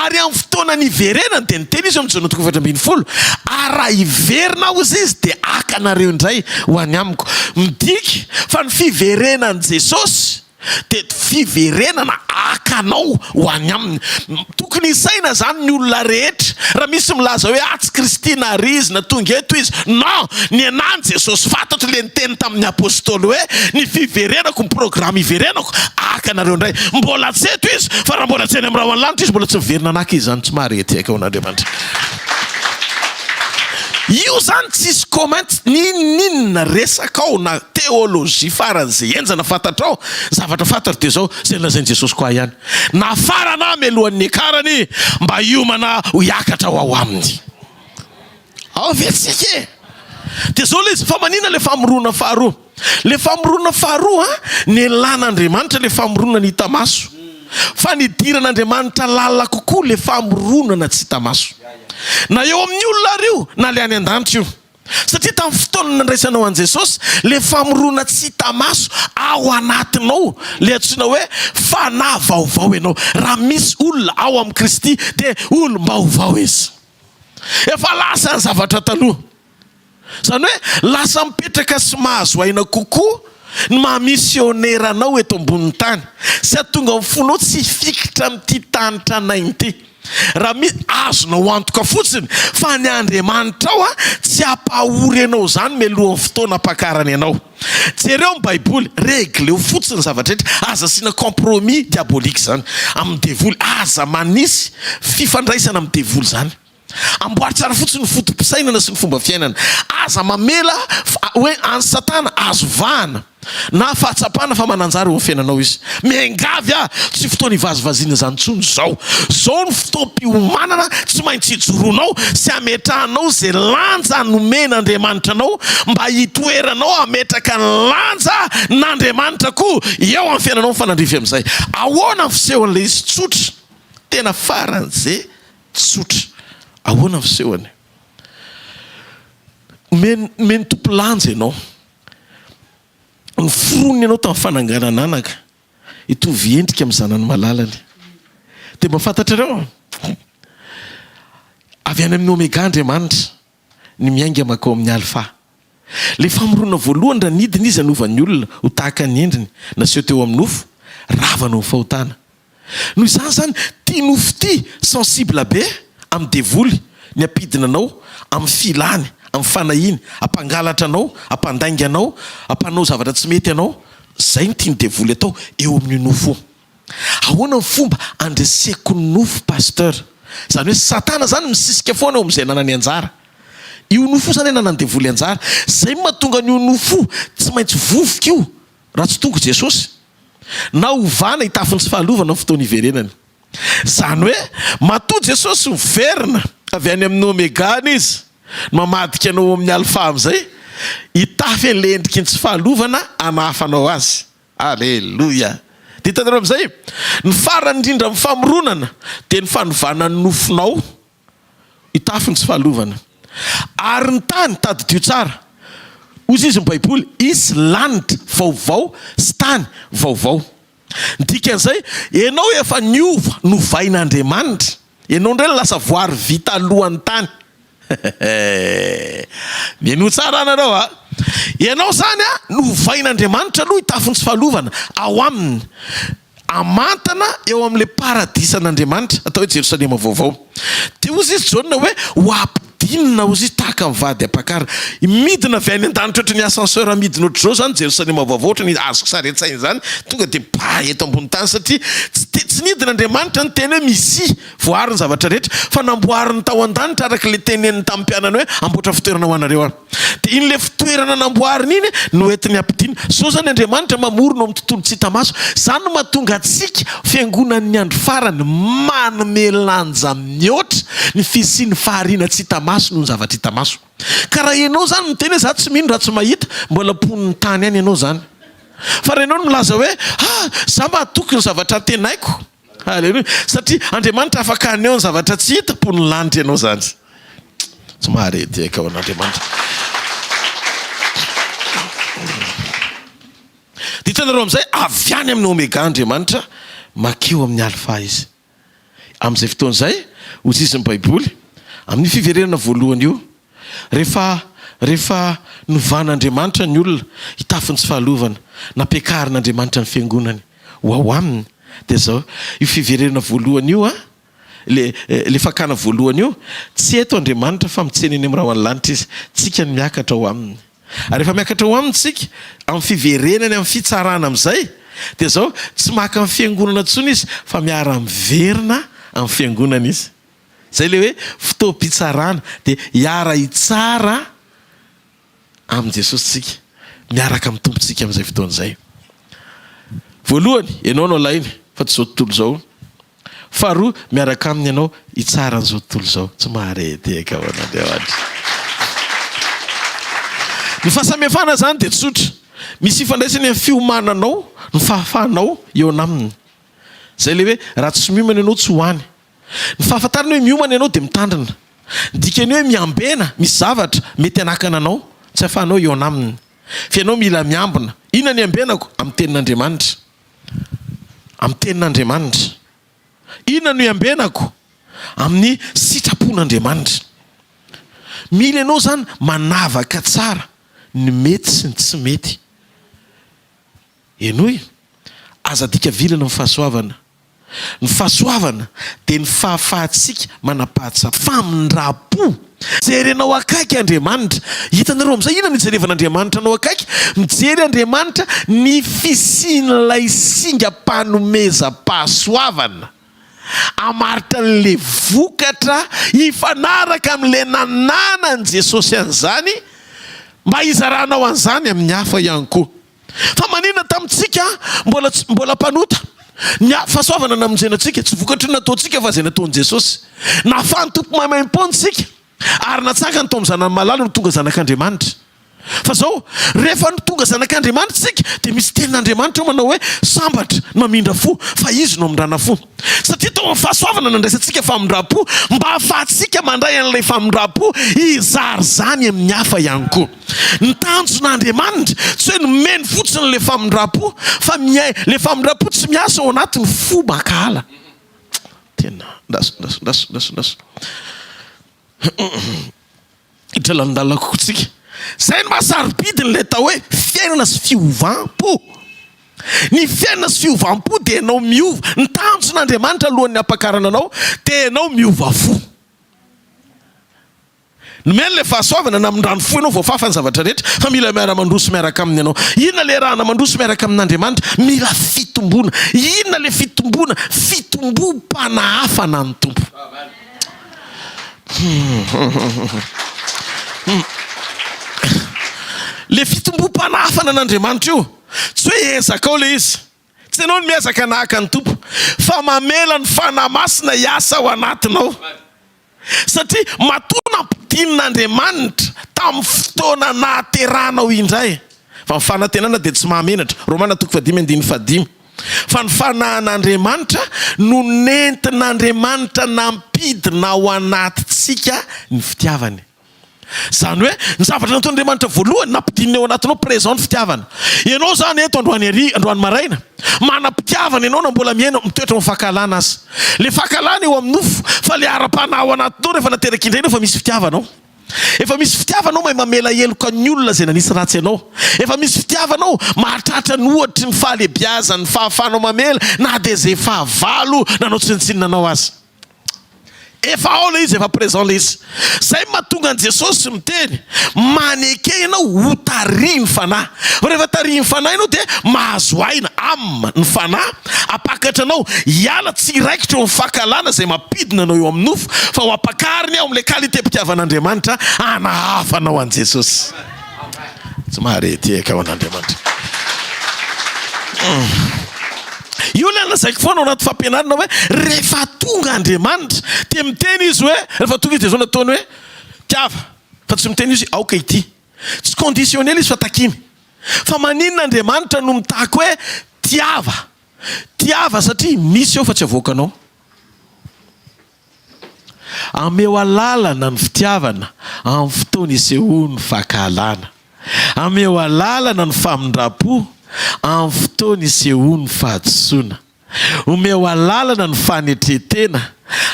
Ary amin'ny fotoana niverenany dia niteny izy eo amin'ny Jaona toko 14, Ary raha hiverina aho, hozy izy, dia haka anareo indray ho any amiko. Midika fa ny fiverenan'i Jesosy dia fiverenana haka anao ho any aminy. Tokony hisaina izany ny olona rehetra. Raha misy milaza hoe atsy Kristy na ary izy na tonga eto izy. Non! Ny anah ny Jesosy fantatro ilay niteny tamin'ny apostoly hoe ny fiverenako, ny programme hiverenako haka anareo indray. Mbola tsy eto izy fa raha mbola tsy any amin'ny rahona lanitra izy mbola tsy miverina naka izy izany. Tsy mahare ety akao an'Andriamanitra. Io zany tsisy comment n'inon'inona resakao na théologie faran'izay henjana fantatrao, zavatra fantatro dia zao, zay nolazain'i Jesosy koa ihany, nafarana aho mialohan'ny niakarany mba hiomana ho hiakatra ho ao aminy. Ao ve tsika e? Dia zao le izy, fa maninona le famoronana faharoa? Le famoronana faharoa an, nelan'Andriamanitra le famoronana hita maso, fa nidiran'Andriamanitra lalina kokoa le famoronana tsy hita maso. Na eo amin'ny olona ary io, na le any an-danitra io. Satria tamin'ny fotoana nandraisanao an'i Jesosy, le famoronana tsy hita maso ao anatinao, le antsoina hoe fanahy vaovao ianao. Raha misy olona ao amin'i Kristy dia olom-baovao izy. Efa lasa ny zavatra taloha. Izany hoe lasa mipetraka sy mahazo aina kokoa ny maha misionera anao eto ambonin'ny tany sy hahatonga ny fonao tsy hifikitra amin'ity tany tranainy ity. Raha misy, azonao antoka fotsiny fa ny Andriamanitrao tsy hampahory anao izany mialohan'ny fotoana hampakarany anao. Jereo ny baiboly, regleo fotsiny ny zavatra rehetra, aza asiana compromis diabolique izany amin'ny devoly, aza manisy fifandraisana amin'ny devoly izany. Amboary tsara fotsiny ny foto-pisainana sy ny fomba fiainana. Aza mamela hoe an'i Satana azo vahana na fahatsapana fa mananjara eo amin'ny fiainanao izy. Miangavy aho, tsy fotoana hivazivaziana izany intsony izao. Izao no fotoam-piomanana tsy maintsy hijoroanao sy hametrahanao izay lanja nomen'Andriamanitra anao mba hitoeranao hametraka ny lanja n'Andriamanitra koa eo amin'ny fiainanao mifanandrify amin'izay. Ahoana ny fisehon'ilay izy? Tsotra. Tena faran'izay Tsotra. Ahoana ny fisehony? Omeny, omen'ny Tompo lanja ianao. Noforoniny ianao tamin'ny fananganan'anaka, hitovy endrika amin'ny Zanany malalany. Dia mba fantatrareo, avy any amin'ny Omega Andriamanitra. ny miainga mankao amin'ny Alpha. Ilay famoronana voalohany raha nidina Izy hanova ny olona ho tahaka ny endriny naseho teo amin'ny nofo, rava noho ny fahotana. Noho izany izany, ity nofo ity sensible be amin'ny devoly ny hampidina anao amin'ny filany, amin'ny fanahiany, hampangalatra anao, hampandainga anao, hampanao zavatra tsy mety anao. Izay no tian'ny devoly atao eo amin'io nofo io. Ahoana ny fomba andreseko ny nofo Pasteur? Izany hoe satana izany misisika foana eo amin'izay ananany anjara. Io nofo io izany ananan'ny devoly anjara. Izay no mahatonga an'io nofo io tsy maintsy vovoka io raha tsy tonga Jesosy. Na hovana hitafy ny tsy fahalovana amin'ny fotoana hiverenany. Izany hoe matoa Jesosy miverina avy any amin'ny Omega any Izy, mamadika anao ao amin'ny Alpha amin'izay, hitafy an'ilay endriky ny tsy fahalovana hanahafanao azy. Aleloia! Dia hitanareo amin'izay, ny farany indrindra amin'ny famoronana dia ny fanovana ny nofonao hitafy ny tsy fahalovana. Ary ny tany, tadidio tsara, hozy izy ny Baiboly, hisy lanitra vaovao sy tany vaovao. Ny dikan'izay, ianao efa niova, novain'Andriamanitra. Ianao indray no lasa voary vita alohan'ny tany. Minoa tsara nareo a! Ianao zany a, novain'Andriamanitra aloha hitafy ny tsy fahalovana ao aminy, hamantana eo amin'ilay paradisan'Andriamanitra, atao hoe Jerosalema vaovao. Dia hozy izy Jaona hoe, ho ampidinina hozy izy tahaka ny vady ampakarina. Midina avy any an-danitra ohatry ny ascenseur midina ohatr'izao zany Jerosalema vaovao, ohatry ny azoko sary an-tsaina izany, tonga dia bah eto ambony tany satria tsy te, tsy. Tsy nidina Andriamanitra niteny hoe misia, voary ny zavatra rehetra, fa namboariny tao an-danitra araka ilay teneniny tamin'ny mpianany hoe hamboatra fitoerana ho anareo aho. Dia iny ilay fitoerana namboariny iny no entiny hampidina. Zao izany Andriamanitra mamorona ao amin'ny tontolo tsy hita maso. Izany no mahatonga antsika, fiangonan'ny andro farany, manome lanja mihoatra ny fisian'ny fahariana tsy hita maso noho ny zavatra hita maso. Ka raha ianao izany miteny hoe za tsy mino raha tsy mahita, mbola mponin'ny tany ihany ianao izany. Fa raha ianao no milaza hoe ah, za mahatoky ny zavatra antenaiko. Haleloia. Satria Andriamanitra afaka haneho ny zavatra tsy hita, mponin'ny lanitra ianao izany. Tsy mahare tehaka ho an'Andriamanitra. Dia hitanareo amin'izay, avy any amin'ny Omega Andriamanitra, mankeo amin'ny Alpha Izy. Amin'izay fotoana izay, hoy izy ny Baiboly, amin'io fiverenana voalohany io, rehefa, rehefa novan'Andriamanitra ny olona hitafy ny tsy fahalovana, nampiakarin'Andriamanitra ny Fiangonany ho ao Aminy, dia izao, io fiverenana voalohany io an, le, le fakana voalohany io, tsy eto Andriamanitra fa mitsena eny amin'ny rahona lanitra Izy, tsika no miakatra ao Aminy. Ary rehefa miakatra ao Aminy tsika, amin'ny fiverenany amin'ny fitsarana amin'izay, dia izao, tsy maka ny Fiangonana intsony Izy, fa miara-miverina amin'ny Fiangonana Izy. Izay ilay hoe fotoam-pitsarana, dia hiara-hitsara amin'i Jesosy tsika, miaraka amin'ny Tompontsika amin'izay fotoana izay. Voalohany, ianao no alainy, fa tsy izao tontolo izao. Faharoa, miaraka aminy ianao hitsara an'izao tontolo izao. Tsy maharehadehaka ho an'Andriamanitra. Ny fahasamihafana izany dia tsotra. Misy ifandraisany amin'ny fiomananao ny fahafahanao eo aminy. Izay ilay hoe raha tsy miomana ianao tsy ho any. Ny fahafantarana hoe miomana ianao dia mitandrina. Ny dikan'ny hoe miambena, misy zavatra mety hanakana anao tsy hahafahanao eo aminy. Fa ianao mila miambina. Inona ny iambenako? Amin'ny tenin'Andriamanitra. Amin'ny tenin'Andriamanitra. Inona no iambenako? Amin'ny sitrapon'Andriamanitra. Mila ianao izany manavaka tsara ny mety sy ny tsy mety. Henoy, aza adika vilana ny fahasoavana. Ny fahasoavana dia ny fahafahantsika manam-pahatsapana. Famindram-po. Jerenao akaiky Andriamanitra. Hitanareo amin'izay inona no ijerevan'Andriamanitra anao akaiky? Mijery Andriamanitra ny fisian'ilay singam-panomezam-pahasoavana hamaritra an'ilay vokatra hifanaraka amin'ilay nananan'i Jesosy an'izany mba hizaranao an'izany amin'ny hafa ihany koa. Fa maninona tamintsika mbola tsy mbola mpanota? Ny fahasoavana namonjena antsika, tsy vokatry ny nataontsika fa izay nataon'i Jesosy. Nahafahan'ny Tompo maimaimpoana isika ary natsangany tao amin'ny Zanany malala ho tonga zanak'Andriamanitra. Fa zao, rehefa no tonga zanak'Andriamanitra isika dia misy tenin'Andriamanitra ao manao hoe sambatra ny mamindra fo fa Izy no hamindrana fo. Satria tao amin'ny fahasoavana nandraisantsika famindram-po mba hahafahantsika mandray an'ilay famindram-po hizara izany amin'ny hafa ihany koa. Ny tanjon'Andriamanitra tsy hoe nomeny fotsiny ilay famindram-po fa miai, ilay famindram-po tsy miasa ao anatin'ny fo mankahala. Tena, ndaso, ndaso, ndaso, ndaso, ndaso. Hiditra lalindalina kokoa tsika. Izay no maha sarobidy ny ilay atao hoe fiainana sy fiovam-po. Ny fiainana sy fiovam-po dia ianao miova. Ny tanjon'Andriamanitra alohan'ny hampakarana anao dia ianao miova fo. Nomeny ilay fahasoavana namindrany fo ianao voafafa ny zavatra rehetra fa mila miara-mandroso miaraka aminy ianao. Inona ilay iarahana mandroso miaraka amin'Andriamanitra? Mila fitomboana. Inona ilay fitomboana? Fitombom-panahafana ny Tompo. Le fitombom-panahafana an'Andriamanitra io, tsy hoe ezakao le izy, tsy ianao no miezaka hanahaka ny Tompo, fa mamela ny Fanahy Masina hiasa ao anatinao. Satria matoa nampidinin'Andriamanitra tamin'ny fotoana nahaterahanao indray, fa ny fanantenana dia tsy mahamenatra, Romana toko fahadimy andininy fahadimy. Fa ny fanahin'Andriamanitra no nentin'Andriamanitra nampidina ao anatintsika ny fitiavany. Izany hoe, ny zavatra nataon'Andriamanitra voalohany, nampidininy ao anatinao présent ny fitiavana. Ianao izany eto androany ary, androany maraina, manam-pitiavana ianao na mbola miaina, mitoetra ao amin'ny fankahalana aza. Ilay fankahalana eo amin'ny nofo, fa ilay ara-panahy ao anatinao rehefa nateraka indray ianao efa misy fitiavana ao. Efa misy fitiavana ao mahay mamela heloka ny olona izay nanisy ratsy anao. Efa misy fitiavana ao mahatratra ny ohatry ny fahalebiazan'ny fahafahanao mamela na dia izay fahavalo nanao tsinontsinona anao aza. Efa ao ilay izy, efa présent ilay izy. Izay no mahatonga an'i Jesosy miteny, maneke ianao ho tarihin'ny Fanahy. Fa rehefa tarihin'ny Fanahy ianao dia mahazo aina, âme, ny Fanahy hampakatra anao hiala tsy hiraikitra eo amin'ny fankahalana izay mampidina anao eo amin'ny nofo fa ho ampakariny ao amin'ilay qualité-pitiavan'Andriamanitra hanahafanao an'i Jesosy. Tsy mahare tehaka ho an'Andriamanitra. Io ilay lazaiko foana ao anaty fampianarana hoe rehefa tonga Andriamanitra dia miteny izy hoe rehefa tonga izy dia izao no ataony hoe tiava fa tsy miteny izy aoka ity. Tsy conditionnel izy fa takiny. Fa maninona Andriamanitra no mitaky hoe tiava? Tiava satria misy eo fa tsy avoakanao. Ameo alalana ny fitiavana amin'ny fotoana isehoan'ny fankahalana. Ameo alalana ny famindram-po amin'ny fotoana isehoan'ny fahadisoana. Omeo alalana ny fanetren-tena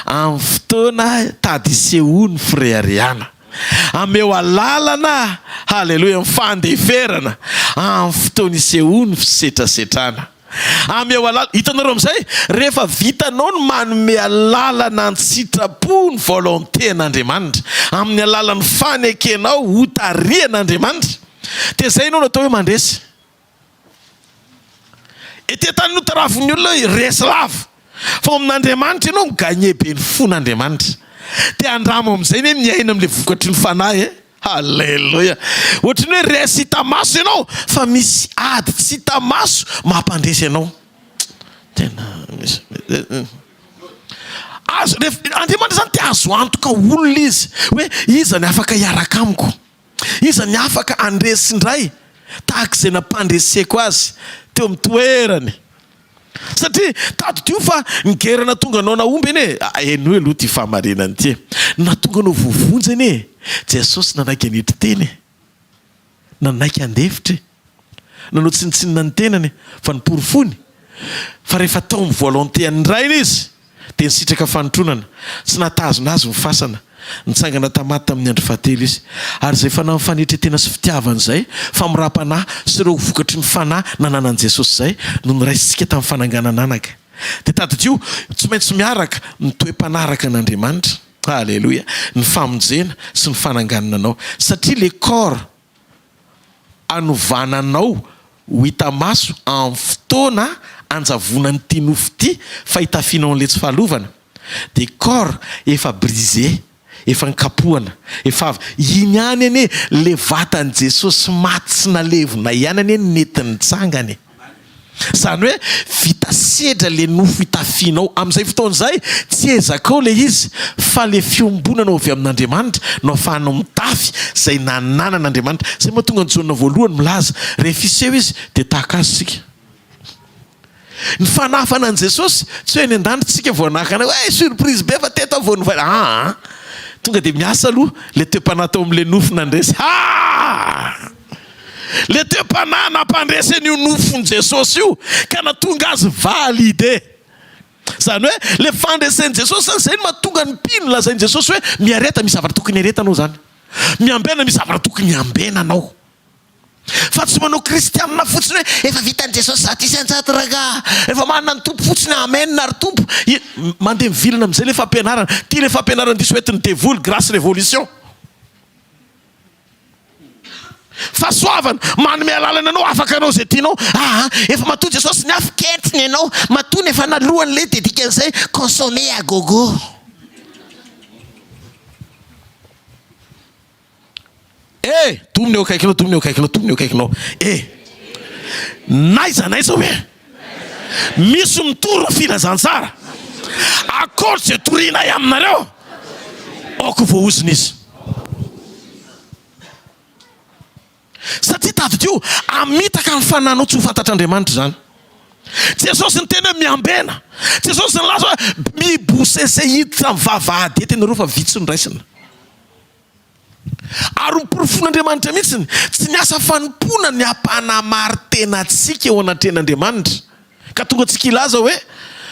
amin'ny fotoana tady isehoan'ny fireharehana. Ameo alalana, haleloia, ny fandeferana amin'ny fotoana isehoan'ny fisetrasetrana. Ameo alala, hitanareo amin'izay, rehefa vitanao ny manome alalana an-tsitrapo ny volonté an'Andriamanitra, amin'ny alalan'ny fanekenao hotarihan'Andriamanitra, dia izay ianao no atao hoe mandresy. Ety an-tany no tarafin'ny olona hoe resy lava, fa ao amin'Andriamanitra ianao mi-gagner be ny fon'Andriamanitra. Dia andramo amin'izay anie miaina amin'ilay vokatry ny fanahy e! Haleloia! Ohatry ny hoe resy hita maso ianao fa misy ady tsy hita maso mampandresy anao. Tena misy azo rehefa Andriamanitra izany te hahazo antoka olona izy hoe iza ny afaka hiaraka amiko? Iza ny afaka handresy indray tahaka izay nampandreseko azy teo amin'ny toerany? Satria tadidio fa ny guerre nahatonga anao nahomby anie, henoy aloha ity fahamarinana ity e, nahatonga anao voavonjy anie Jesosy nanaiky hanetry tena e, nanaiky handefitra e, nanao tsinontsinona ny tenany fa noporofoiny fa rehefa tao amin'ny volonté an'ny Rainy izy dia nisitraka fanotronana, tsy nahatazona azy ny fasana, nitsangana tamaty tamin'ny andro fahatelo izy. Ary izay fanahy mifanetretena sy fitiavana izay, famoram-panahy sy ireo vokatry ny fanahy nananan'i Jesosy izay no noraisintsika tamin'ny fananganan'anaka. Dia tadidio, tsy maintsy miaraka ny toe-panaraka an'Andriamanitra, haleloia, ny famonjena sy ny fananganana anao, satria le corps hanovana anao ho hita maso amin'ny fotoana hanjavonan'ity nofo ity fa hitafianao an'ilay tsy fahalovana dia corps efa brisé, efa nikapohana, efa avy, iny ihany anie le vatan'i Jesosy maty sy nalevina ihany anie no nentiny nitsangana e! Izany hoe vita sedra le nofo itafianao. Amin'izay fotoana izay, tsy ezakao le izy fa le fiombonanao avy amin'Andriamanitra no ahafahanao mitafy izay nananan'Andriamanitra. Izay mahatonga an'i Jaona voalohany milaza, rehefa hiseho izy dia tahaka azy isika. Ny fanahafana an'i Jesosy, tsy hoe any an-danitra isika vao hanahaka anay, hoe surprise be fa teto aho vao novaina. Aa! Tonga dia miasa aloha le toe-panahy tao amin'ilay nofo nandresy. Aa! Le toe-panahy nampandresy an'io nofon'i Jesosy io ka nahatonga azy validé. Izany hoe le fandresen'i Jesosy zany, izay no mahatonga ny mpino lazain'i Jesosy hoe miareta, misy zavatra tokony hiaretanao izany. Miambena, misy zavatra tokony hiambenanao. Fa tsy manao kristianina fotsiny hoe efa vitan'i Jesosy 100% rangaha, efa manana ny Tompo fotsiny, amen ary Tompo. Mandeha mivilana amin'izay le fampianarana. Ity le fampianarana diso entin'ny devoly, grace révolution. Fahasoavana, manome alalana anao afaka hanao izay tianao. Aa, efa matoa Jesosy niafy kentriny ianao, matoa ny efa nalohany le dia dikan'izay consommer à gogo. Eh, domina eo akaikinao, domina eo akaikinao, domina eo akaikinao. Eh, n'aiza n'aiza hoe misy mitory ny filazantsara, akory izay torianay aminareo, aoka ho voaozona izy. Satria tadidio, hamitaka ny fanahinao tsy ho fantatr'Andriamanitra izany. Jesosy niteny hoe miambena. Jesosy nilaza hoe mibosese hiditra amin'ny vavahady eto ianareo fa vitsy no raisina. Ary noporofoin'Andriamanitra mihitsy, tsy ny asa fanompoana ny hampanamari-tena antsika eo anatrehan'Andriamanitra. Ka tonga antsika hilaza hoe,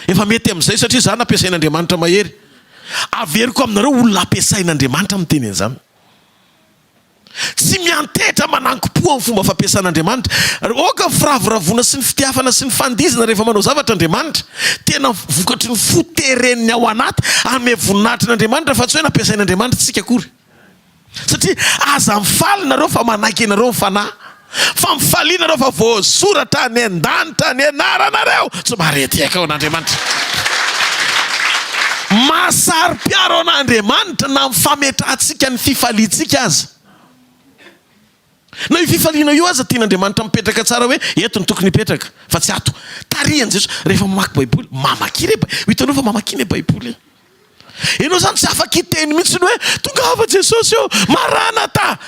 efa mety amin'izay satria izaho nampiasain'Andriamanitra mahery. Averiko aminareo olona ampiasain'Andriamanitra miteny an'izany. Tsy miantehitra manankim-po amin'ny fomba fampiasan'Andriamanitra. Aoka ny firavoravoana sy ny fitiavana sy ny fandihizana rehefa manao zavatra Andriamanitra. Tena vokatry ny fo teren'ny ao anaty hanome voninahitra an'Andriamanitra fa tsy hoe nampiasain'Andriamanitra isika akory. Satria aza mifaly nareo fa manaiky anareo ny Fanahy. Fa mifalia nareo fa voasoratra any an-danitra ny anaranareo. Tsy maharetiaka ao an'Andriamanitra. Mahasaro-piaro an'Andriamanitra na amin'ny fametrahantsika ny fifaliantsika aza. Na io fifaliana io aza tian'Andriamanitra mipetraka tsara hoe eto no tokony hipetraka fa tsy ato. Tarihan'i Jesosy. Rehefa mamaky Baiboly, mamakia re Baiboly. Hitanao fa mamakia ny Baiboly e. Ianao izany tsy afaka hiteny mihitsy hoe tongava Jesosy ô, Maranatha!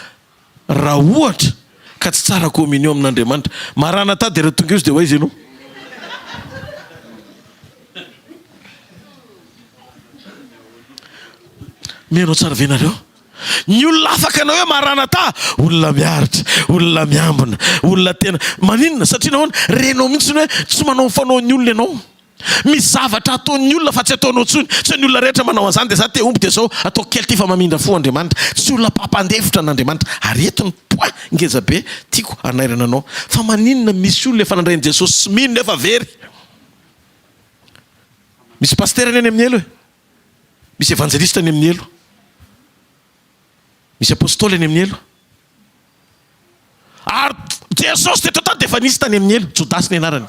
Raha ohatra ka tsy tsara communion amin'Andriamanitra. Maranatha dia raha tonga eo izy dia ho aiza ianao? Mihaino tsara ve nareo? Ny olona afaka hanao hoe Maranatha, olona miaritra, olona miambina, olona tena maninona? Satria nahoana? Renao mihitsy ny hoe tsy manao ny fanaon'ny olona ianao. Misy zavatra ataon'ny olona fa tsy ataonao intsony. Tsy hoe ny olona rehetra manao an'izany dia za te homby dia zao ataoko kely ity fa mamindra fo Andriamanitra. Tsy olona mpampandefitra an'Andriamanitra. Ary eto ny point ngeza be tiako hanairana anao. Fa maninona misy olona efa nandray an'i Jesosy sy mino nefa very? Misy pasitera anie any amin'ny helo e. Misy evanjelista any amin'ny helo. Misy apostoly any amin'ny helo. Ary Jesosy teto an-tany dia efa nisy tany amin'ny helo. Jodasy ny anarany.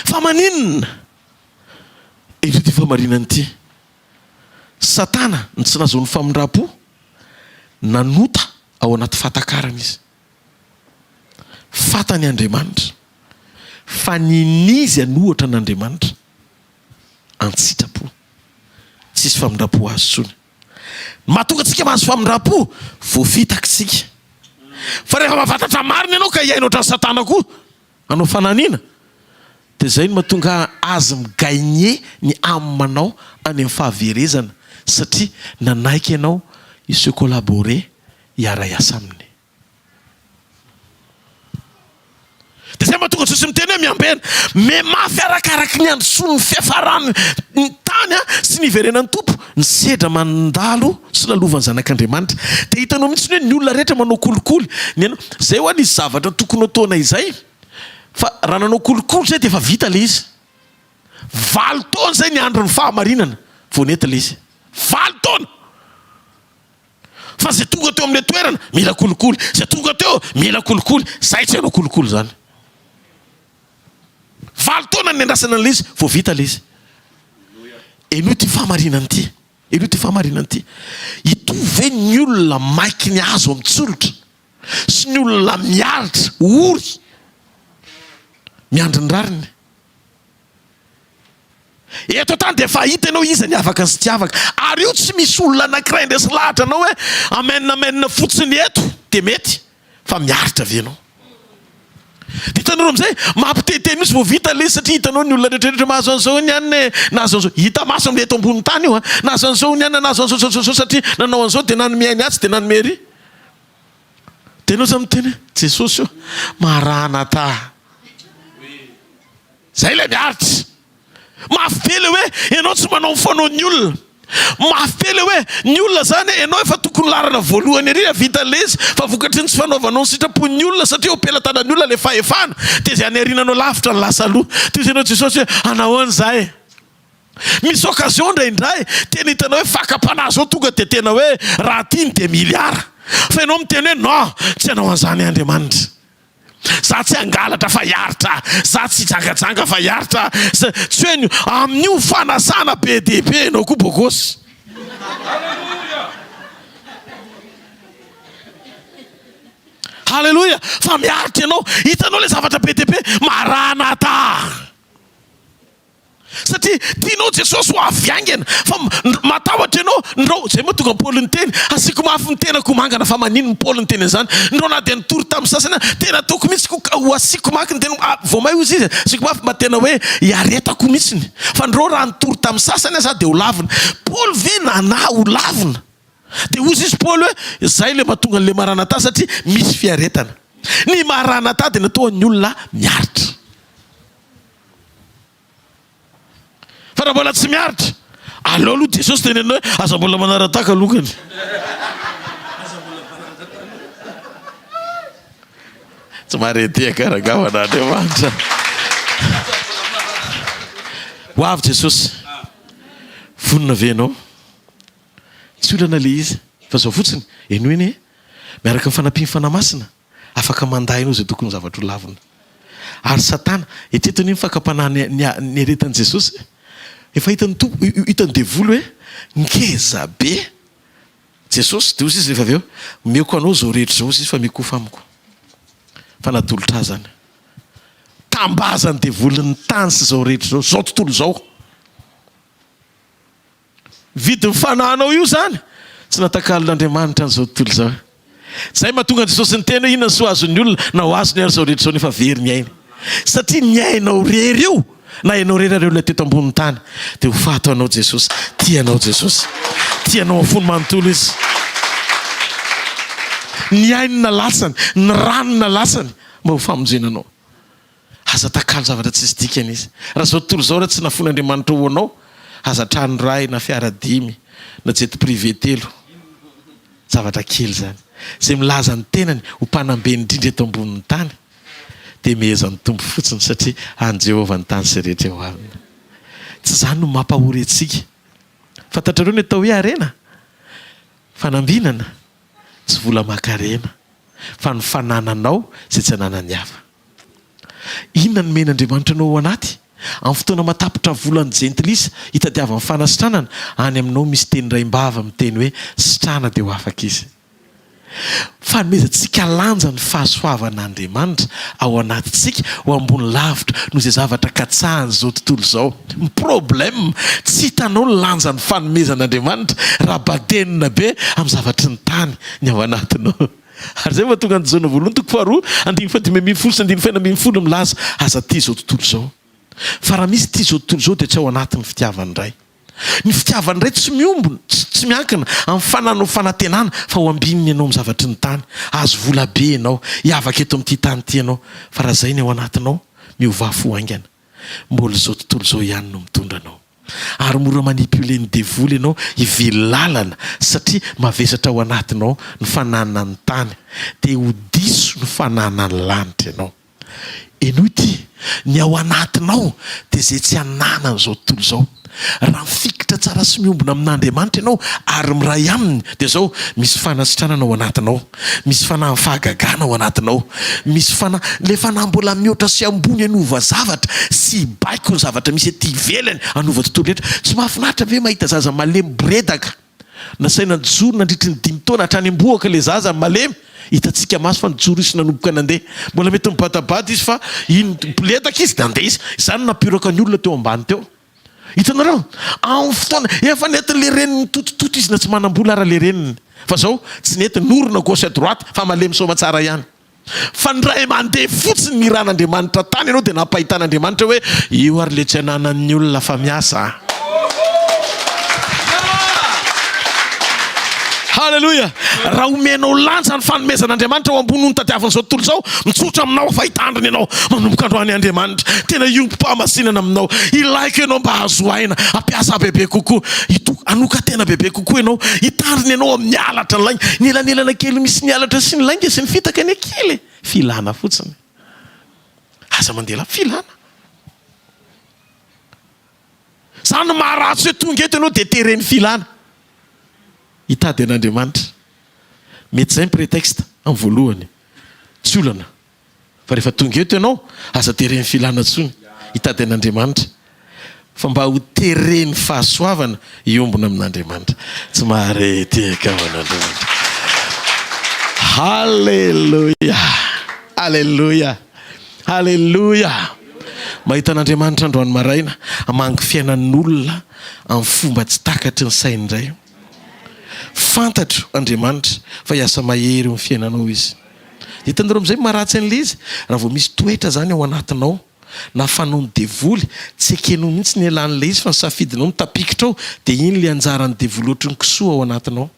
Fa maninona? Eto ity fahamarinana ity. Satana no tsy nahazoany famindram-po, nanota ao anaty fahatakarana izy. Fantany Andriamanitra fa ninizy izy hanohatra an'Andriamanitra an-tsitrapo. Tsisy famindram-po azo intsony. Ny mahatonga antsika mahazo famindram-po, voafitaka isika. Fa rehefa mahafantatra marina ianao ka hihaino ohatran'i Satana koa, hanao fananiana, dia izay no mahatonga azy mi-gagner ny âme-nao any amin'ny fahaverezana satria nanaiky ianao hi-se collaborer, hiara-hiasa aminy. Dia izay mahatonga Jesosy miteny hoe miambena. Mihamafy arakaraky ny handrosoan'ny fiafaran'ny tany sy ny hiverenan'ny Tompo ny sedra mandalo sy lalovan'ny zanak'Andriamanitra. Dia hitanao mihitsy hoe ny olona rehetra manao kolikoly. Ny anao, izay ho'a nisy zavatra tokony hataonay izay fa raha nanao kolikoly izay dia efa vita ilay izy. Valo taona izay niandry ny fahamarinana vao nety ilay izy. Valo taona! Fa zay tonga teo amle toerana mila kolikoly, zay tonga teo mila kolikoly, zay tsy hanao kolikoly zany. Valo taona ny niandrasana an'ilay izy vao vita ilay izy. Henoy ity fahamarinana ity, henoy ity fahamarinana ity. Hitovy ve ny olona maiky ny hazo amin'ny tsolotra sy ny olona miaritra ory miandry ny rariny? Eto an-tany dia efa hita ianao iza ny afaka sy tsy afaka. Ary io tsy misy olona anankiray handresy lahatra anao hoe amen amen fotsiny eto dia mety fa miaritra ve ianao? Dia hitanareo amin'izay mampiteitey mihitsy vao vita ilay izy satria hitanao ny olona rehetra rehetra mahazo an'izao ny anona e, nahazo an'izao, hita maso amin'ilay eto ambonin'ny tany io an, nahazo an'izao ny anona, nahazo an'izao izao izao satria nanao an'izao dia nanome ainy atsy dia nanome ery. Dia ianao izany miteny hoe Jesosy ô, maranatha. Zay ilay miaritra. Mafy be ilay hoe ianao tsy manao ny fanaon'ny olona. Mafy be ilay hoe ny olona zany ianao efa tokony laharana voalohany ery hahavita an'ilay izy fa vokatry ny tsy fanaovanao ny sitrapon'ny olona satria eo am-pelatanan'ny olona ilay fahefana dia izay any aoriananao lavitra no lasa aloha. Toy izay ianao Jesosy hoe anahoana izahay e? Misy occasion indraindray tena hitanao hoe fakam-panahy zao tonga dia tena hoe raha tiany dia milliard fa ianao miteny hoe non tsy hanao an'izany Andriamanitra. Za tsy hangalatra fa hiaritra, za tsy hijangajanga fa hiaritra, za tsy hoe ny amin'io fanasana be dia be ianao koa bogosy. Haleloia! Fa miaritra ianao, hitanao ilay zavatra be dia be, Maranatha! Satria tianao Jesosy ho avy haingana fa matahotra ianao ndrao, zay moa tonga Paoly niteny, asiako mafy ny tenako ho mangana fa maninona Paoly niteny an'izany, ndrao na dia nitory tamin'ny sasany aho, tena ataoko mihitsy ko ho asiako mafy ny tenako, ah vao may hozy izy, asiako mafy mba tena hoe hiaretako mihitsiny, fa ndrao raha nitory tamin'ny sasany aza aho dia ho lavina, Paoly ve nanahy ho lavina? Dia hozy izy Paoly hoe zay le mahatonga an'le maranatha satria misy fiaretana, ny maranatha dia natao an'ny olona miaritra. Fa raha mbola tsy miaritra, Aleo aloha Jesosy tenenina hoe aza mbola manara-daka alokany. Tsy maharetehaka rangah an'Andriamanitra. Ho avy Jesosy. Vonona ve ianao? Tsy olana ilay izy fa izao fotsiny, henoy anie, miaraka amin'ny fanampian'ny Fanahy Masina, afaka mandà ianao izay tokony zavatra ho lavina. Ary Satana, eto anie ny fakam-panahy niaretan'i Jesosy e. Efa hitan'ny Tompo, hitan'ny devoly hoe ngeza be Jesosy, dia hozy izy rehefa avy eo, omeko anao izao rehetra izao hozy izy fa mikofa amiko. Fa natolotra azy izany. Tambazan'ny devoly ny tany sy izao rehetra izao, izao tontolo izao. Vidin'ny fanahinao io izany. Tsy natakalon'Andriamanitra an'izao tontolo izao. Izay mahatonga an'i Jesosy niteny hoe inona ny soa azon'ny olona na ho azony ary izao rehetra izao nefa very ny ainy. Satria ny ainao irery io na ianao irery ary olona teto ambonin'ny tany dia ho faty ho anao Jesosy. Tia anao Jesosy. Tia anao amin'ny fony manontolo Izy. Ny ainy nalatsany, ny rany nalatsany mba ho famonjena anao. Aza atakalo zavatra tsisy dikany izy. Raha izao tontolo izao raha tsy nafoin'Andriamanitra ho anao, aza trano iray na fiara dimy na jet privé telo. Zavatra kely izany. Izay milaza ny tenany ho mpanambe indrindra eto ambonin'ny tany dia mehezan'ny Tompo fotsiny satria an'i Jehovah ny tany sy rehetra eo aminy. Tsy izany no mampahory antsika. Fantatrareo ny atao hoe harena? Fanambinana? Tsy vola aman-karena fa ny fanananao izay tsy ananan'ny hafa. Inona no nomen'Andriamanitra anao ao anaty? Amin'ny fotoana mahatapitra volan'ny jentilisa hitadiavany fanasitranana, any aminao misy teny raim-bava miteny hoe sitrana dia ho afaka izy. Fanomezantsika lanja ny fahasoavan'Andriamanitra ao anatintsika ho ambony lavitra noho izay zavatra katsahan'izao tontolo izao. Ny problème, tsy hitanao ny lanjan'ny fanomezan'Andriamanitra raha badenina be amin'ny zavatry ny tany ny ao anatinao. Ary izay no mahatonga an'i Jaona voalohany toko faharoa andininy fahadimy ambin'ny folo sy andininy fahenina ambin'ny folo milaza, Aza tia izao tontolo izao. Fa raha misy tia izao tontolo izao dia tsy ao anaty ny fitiavan'ny Ray. Ny fitiavan'ny Ray tsy miombona, tsy miankina amin'ny fananao fanantenana fa ho ambininy ianao amin'ny zavatry ny tany. Hahazo vola be ianao, hiavaka eto amin'ity tany ity ianao. Fa raha izay ny ao anatinao, miovà fo haingana. Mbola izao tontolo izao ihany no mitondra anao. Ary mora manipuler ny devoly ianao hivily lalana satria mavesatra ao anatinao ny fananan'ny tany dia ho diso ny fananan'ny lanitra ianao. Henoy ity, ny ao anatinao dia izay tsy ananan'izao tontolo izao. Raha mifikitra tsara sy miombona amin'Andriamanitra ianao ary miray Aminy dia izao, misy fanasitranana ao anatinao. Misy fanahin'ny fahagagana ao anatinao. Misy fanahy, ilay fanahy mbola mihoatra sy ambony hanova zavatra sy hibaiko ny zavatra misy ety ivelany, hanova tontolo rehetra. Tsy mahafinaritra ve mahita zaza malemy boredaka? Nasaina nijoro nandritry ny dimy taona hatrany am-bohoka ilay zaza malemy. Hitantsika maso fa nijoro izy sy nanomboka nandeha. Mbola mety mibadabada izy fa iny niboledaka izy dia nandeha izy. Izany no nampiraka ny olona teo ambany teo. Hitanareo? Amin'ny fotoana, efa nentin'ilay reniny nitotototo izy na tsy manam-bola ara ilay reniny. Fa zao, tsy nety norina gauche à droite fa malemy soamatsara ihany. Fa ny ray aman-dreny fotsiny niran'Andriamanitra tany ianao dia nampahitan'Andriamanitra hoe io ary le tsy ananan'ny olona fa miasa a. Haleloia! Raha omenao lanja ny fanomezan'Andriamanitra ho ambony noho ny tadiavin'izao tontolo izao, mitsotra aminao fa hitandrina ianao manomboka androany Andriamanitra. Tena hiombom-pahamasinana aminao. Ilaiko ianao mba hahazo aina, hampiasa bebe kokoa, hanokan-tena bebe kokoa ianao, hitandrina ianao amin'ny halatra ny lainga. Ny elanelana kely misy ny halatra sy ny lainga sy ny fitaka anie kely e! Filana fotsiny. Aza mandeha lavitra, filana. Izany no maharatsy hoe tonga eto ianao dia teren'ny filana. Hitady an'Andriamanitra. Mety izay ny prétexte amin'ny voalohany. Tsy olana. Fa rehefa tonga eto ianao, aza teren'ny filana intsony hitady an'Andriamanitra. Fa mba ho teren'ny fahasoavana hiombona amin'Andriamanitra. Tsy mahare tehaka ho an'Andriamanitra. Haleloia! Haleloia! Haleloia! Mahita an'Andriamanitra androany maraina hamangy fiainan'olona amin'ny fomba tsy takatry ny sainy indray. Fantatro Andriamanitra fa hiasa mahery eo amin'ny fiainanao Izy. Hitanareo amin'izay ny maharatsy an'ilay izy? Raha vao misy toetra izany ao anatinao na fanaon'ny devoly, tsy ekenao mihitsy ny hialan'ilay izy fa ny safidinao mitapikitra ao dia iny ilay anjaran'ny devoly ohatry ny kisoa ao anatinao.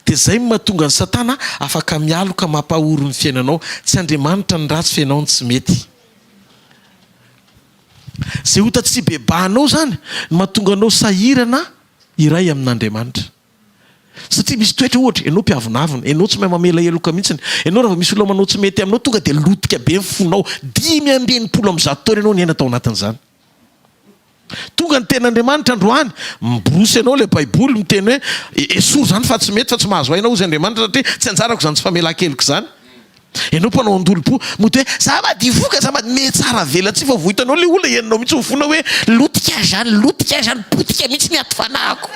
Dia izay no mahatonga an'i Satana afaka mialoka mampahory ny fiainanao. Tsy Andriamanitra no ratsy fa ianao no tsy mety. Izay ota tsy ibebahanao izany no mahatonga anao sahirana hiray amin'Andriamanitra. Satria misy toetra ohatra, ianao mpiavonavona, ianao tsy mahay mamela heloka mihitsiny, ianao raha vao misy olona manao tsy mety aminao tonga dia lotika be ny fonao, 165 taona ianao niaina tao anatin'izany. Tonga ny tenin'Andriamanitra androany, miborosy anao ilay baiboly miteny hoe esory izany fa tsy mety fa tsy mahazo aina hozy Andriamanitra satria tsy anjarako izany tsy famelan-keloka izany. Ianao mpanao an-dolompo, mody hoe za madio fo ka za madio, mihatsara velatsihy fa vao hitanao ilay olona henonao mihitsy ny fonao hoe lotika aho izany, lotika aho izany, potika mihitsy ny aty fanahiko.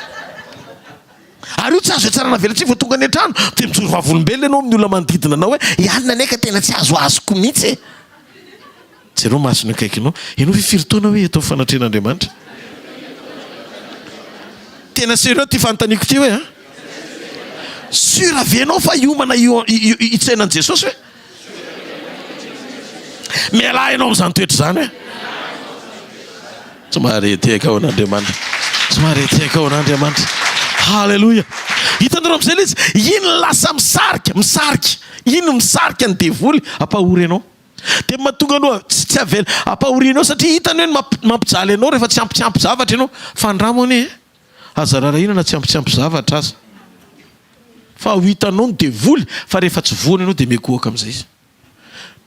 Ary io tsy azo ihatsarana velatsihy vao tonga any an-trano dia mijoro vavolombelona ianao amin'ny olona manodidina anao hoe i alina anie ka tena tsy azoazoko mihitsy e. Jereo masony akaikinao. Ianao ve firy taona hoe eto amin'ny fanatrehan'Andriamanitra? Tena sérieux ity fanontaniako ity hoe an? Sûr ve ianao fa hiomana hitsena an'i Jesosy ve? Mialà ianao amin'izany toetra izany hoe. Tsy mahare tehaka ao an'Andriamanitra. Tsy mahare tehaka ao an'Andriamanitra. Haleloia. Hitanareo amin'izay ilay izy? Iny lasa misarika, misarika. Iny misarika ny devoly hampahory anao. Dia mahatonga anao tsy tsy avela ampahoriana eo satria hitany hoe ny mampijaly anao rehefa tsy ampy tsy ampy zavatra ianao. Fa andramo anie e! Aza rarahina na tsy ampy tsy ampy zavatra aza. Fa ho hitanao ny devoly fa rehefa tsy voany ianao dia miekohoka amin'izay izy.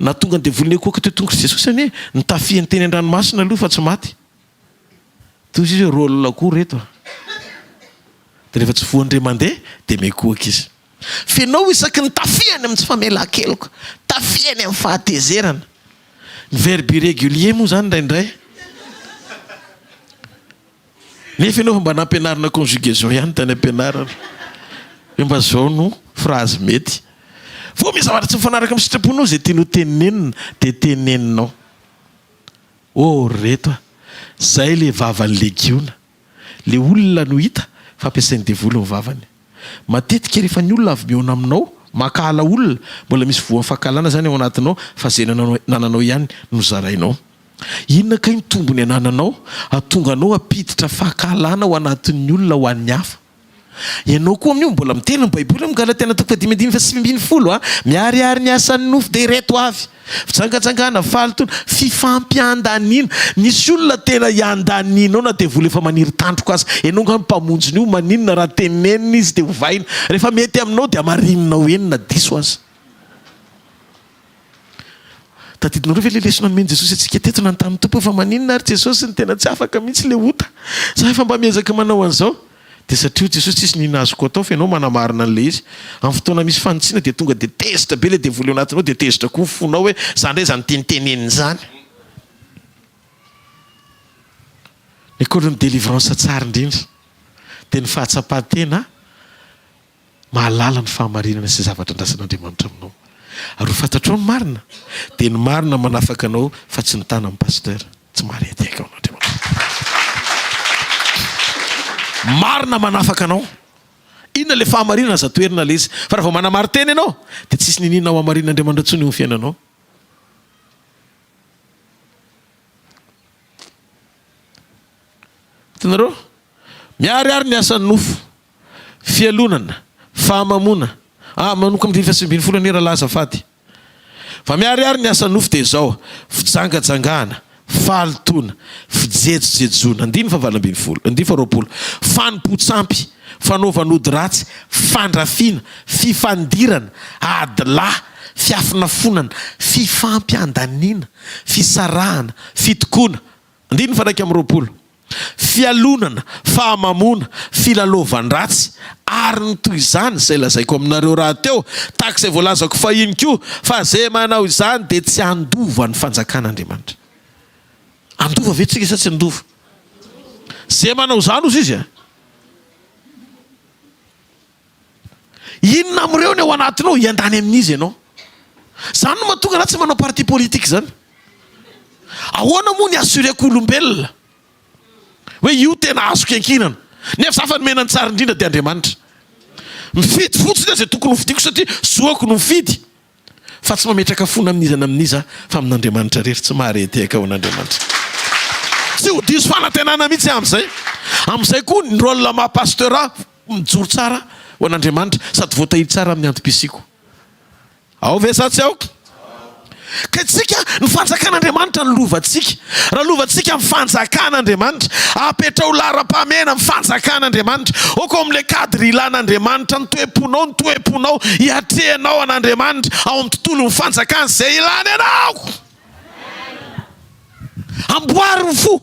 Nahatonga ny devoly niekohoka teo tongotr'i Jesosy anie nitafihany teny an-dranomasina aloha fa tsy maty. Toy izy hoe rôle koa reto a! Dia rehefa tsy voan'ny ray mandeha dia miekohoka izy. F'enao isaky ny tafihany amin'ny tsy famelan-keloka, tafihany amin'ny fahatezerana. Ny verbe irrégulier moa izany indraindray. Nefa ianao efa mba nampianarina conjugaison ihany tany am-pianarana. Hoe mba izao no phrase mety. Vao misy zavatra tsy mifanaraka amin'ny sitraponao izay tianao tenenina dia teneninao. Oh ry reto a! Zay le vavan'ny legiona. Le olona no hita fa ampiasain'ny devoly ny vavany. Matetika rehefa ny olona avy mihaona aminao, mankahala olona, mbola misy voan'ny fankahalana zany ao anatinao fa ze nananao ihany no zarainao. Inona kay ny tombony anananao hahatonga anao hampiditra fankahalana ao anatin'ny olona ho an'ny hafa? Ianao koa amin'io mbola miteny ny baiboly amin'ny Galatiana toko fahadimy andininy faha 19 a, miharihary ny asan'ny nofo dia ireto avy, fijangajangana, fahalotoana, fifampiandaniana, misy olona tena iandanianao na devoly efa maniry tandroka aza, ianao angaha no mpamonjin'io, maninona raha tenenina izy dia ovaina, rehefa mety aminao dia hamarininao eny na diso aza. Tadidinareo ve ilay lesona nomen'i Jesosy antsika teto nanontany ny Tompo hoe fa maninona ary Jesosy no tena tsy afaka mihitsy ilay ota? Za efa mba miezaka manao an'izao. Dia satria hoy Jesosy tsisy n'inona azoko atao fa ianao manamarina an'ilay izy. Amin'ny fotoana misy fanitsiana dia tonga dia tezitra be ilay devoly ao anatinao dia tezitra koa ny fonao hoe za indray izany tenitenenina izany. Ny école ny délivrance tsara indrindra dia ny fahatsapan-tena Mahalala ny fahamarinana sy zavatra andrasan'Andriamanitra aminao. Ary ho fantatrao ny marina, dia ny marina manafaka anao fa tsy ny tanan'ny pasteur. Tsy maharehadehaka ao an'Andriamanitra. Marina manafaka anao. Inona ilay fahamarinana? Aza toherina ilay izy. Fa raha vao manamarin-tena ianao, dia tsisy niniana ho hamarinin'Andriamanitra intsony eo amin'ny fiainanao. Hitanareo? Miharihary ny asan'ny nofo. Fialonana, fahamamoana, ah, manomboka amin'ny andininy faha 19 anie rahalahy azafady. Fa miharihary ny asan'ny nofo dia izao, fijangajangana, fahalotoana, fijejojejoana, andininy faha 18, andininy faha 20, fanompoan-tsampy, fanaovan'ody ratsy, fandrafiana, fifandirana, ady lahy, fiafonafonana, fifampiandaniana, fisarahana, fitokoana, Andininy faha 21, Fialonana, fahamamoana, filalaovan-dratsy, ary ny toy izany, izay lazaiko aminareo rahateo, tahaka izay voalazako fahiny koa, fa izay manao izany dia tsy handova ny fanjakan'Andriamanitra. Handova ve tsika sa tsy handova? Izay manao izany hozy izy a! Inona amin'ireo ny ao anatinao? Hiandany amin'iza ianao? Izany no mahatonga anah tsy manao parti politique izany. Ahoana moa ny assureko olombelona hoe io tena azoko iankinana? Nefa za fa nomena ny tsara indrindra dia Andriamanitra. Mifidy fotsiny aho izay tokony hofidiko satria zoako no mifidy. Fa tsy mametraka fona amin'iza na amin'iza aho fa amin'Andriamanitra irery, tsy mahare tehaka ho an'Andriamanitra. Tsy ho diso fanantenana mihitsy aho amin'izay. Amin'izay koa ny rôle maha pasteur ahy mijoro tsara ho an'Andriamanitra sady voatahiry tsara amin'ny antom-pisiako. Ao ve sa tsy ao? Ka isika, ny fanjakan'Andriamanitra no lovantsika. Raha lovantsika ny fanjakan'Andriamanitra, apetraho laharam-pahamehana ny fanjakan'Andriamanitra. Aoka ao amin'ilay cadre ilan'Andriamanitra ny toe-ponao, ny toe-ponao hiatrehanao an'Andriamanitra ao amin'ny tontolon'ny fanjakany izay ilany anao. Amboary ny fo.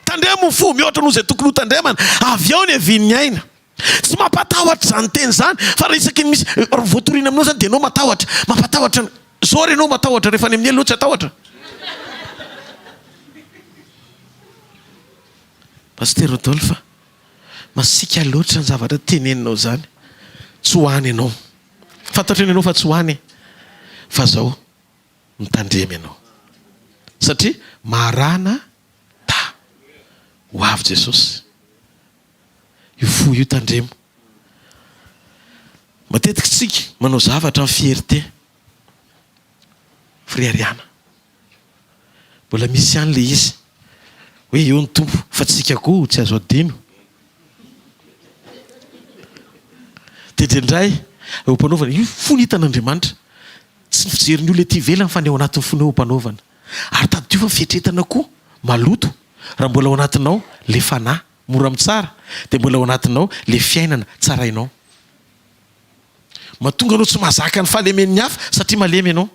Tandremo ny fo, mihoatra noho izay tokony hotandremana. Avy ao ny havian'ny aina. Tsy mampatahotra izany teny izany fa raha isaky ny misy raha vao torina aminao izany dia ianao matahotra. Mampatahotra ny zao ary ianao matahotra rehefa any amin'ny helo tsy hatahotra. Pasitera Rodolphe, masiaka loatra ny zavatra teneninao izany. Tsy ho any ianao. Fantatro anie ianao fa tsy ho any e. Fa zao, mitandrema ianao. Satria marana ta. Ho avy Jesosy. Io fo io tandremo. Matetika isika manao zavatra amin'ny fierté, fireharehana. Mbola misy ihany ilay izy hoe eo ny Tompo fa tsika koa tsy azo adino. Dia indraindray eo am-panaovana, io fo no hitan'Andriamanitra. Tsy ny fijerin'ny olona ety ivelany fa ny ao anatin'ny fonao eo am-panaovana. Ary tadidio fa ny fieritreretana koa maloto raha mbola ao anatinao ilay fanahy. Mora mitsara dia mbola ao anatinao le fiainana tsarainao. Mahatonga anao tsy mahazaka ny fahalemen'ny hafa satria malemy ianao.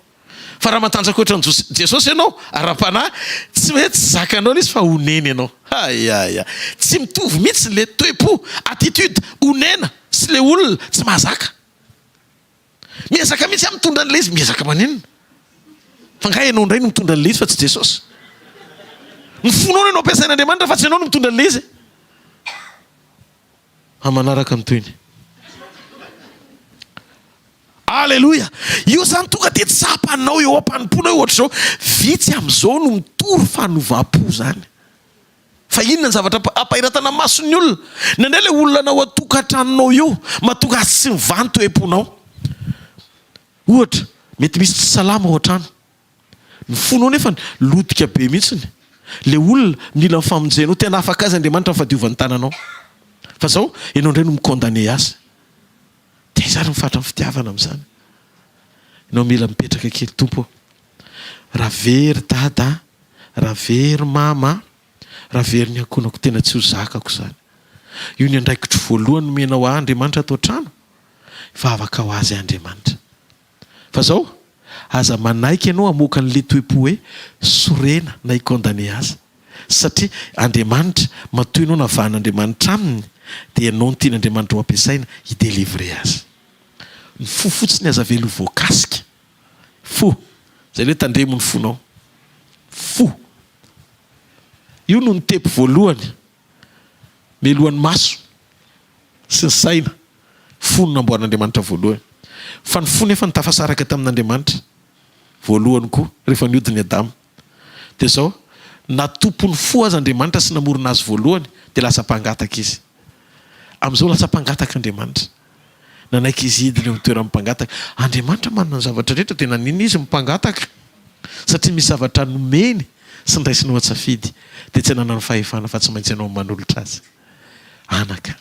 Fa raha matanjaka ohatran'i Jesosy ianao ara-panahy, tsy hoe tsy zakanao ilay izy fa onena ianao. Hayaya. Tsy mitovy mihitsy le toe-po, attitude, onena sy le olona tsy mahazaka. Miezaka mihitsy aho mitondra an'ilay izy, miezaka maninona? Fa angaha ianao indray no mitondra an'ilay izy fa tsy Jesosy? Ny fonao no ampiasain'Andriamanitra fa tsy ianao no mitondra an'ilay izy. Amin'ny manaraka ny tohiny. Aleloia! Io izany tonga dia tsapanao eo am-panompoana hoe ohatr'izao. Vitsy amin'izao no mitory fanovam-po izany. Fa inona ny zavatra ampahiratana mason'ny olona? Indraindray ilay olona anao an-tokantranonao io mahatonga azy tsy mivaha ny toe-ponao. Ohatra, mety misy tsy salama ao an-trano. Ny fonao nefa lotika be mihitsiny. Ilay olona mila ny famonjenao, te hanafaka azy Andriamanitra amin'ny fahadiovan'ny tananao. Fa izao, ianao indray no mi-condamner azy. Dia aiza ary ny fatran'ny fitiavana amin'izany? Ianao mila mipetraka kely, Tompo ô, raha very dada a, Raha very mama a, raha very ny ankohonako tena tsy ho zakako izany. Io ny andraikitro voalohany nomenao ahy Andriamanitra ato an-trano, hivavaka ho azy Andriamanitra. Fa zao, aza manaiky ianao hamoaka an'le toe-po hoe sorena na hi-condamner azy. Satria Andriamanitra, matoa ianao navahan'Andriamanitra aminy dia ianao no tian'Andriamanitra ho ampiasaina hi-delivrer azy. Ny fo fotsiny aza avela ho voakasika. Fo. Izay ilay hoe tandremo ny fonao. Fo. Io no nitepy voalohany. Melohan'ny maso sy ny saina. Fo no namboarin'Andriamanitra voalohany. Fa ny fo nefa no tafasaraka tamin'Andriamanitra voalohany koa rehefa nihodina i Adama. Dia izao, na tompon'ny fo aza Andriamanitra sy namorona azy voalohany dia lasa mpangataka izy. Amin'izao lasa mpangataka Andriamanitra. Nanaiky izy hidina eo amin'ny toeran'ny mpangataka. Andriamanitra manana ny zavatra rehetra dia naninona izy no mpangataka? Satria misy zavatra nomeny sy ndraisiny ho an-tsafidy dia tsy ananany fahefana fa tsy maintsy ianao no manolotra azy. Anaka,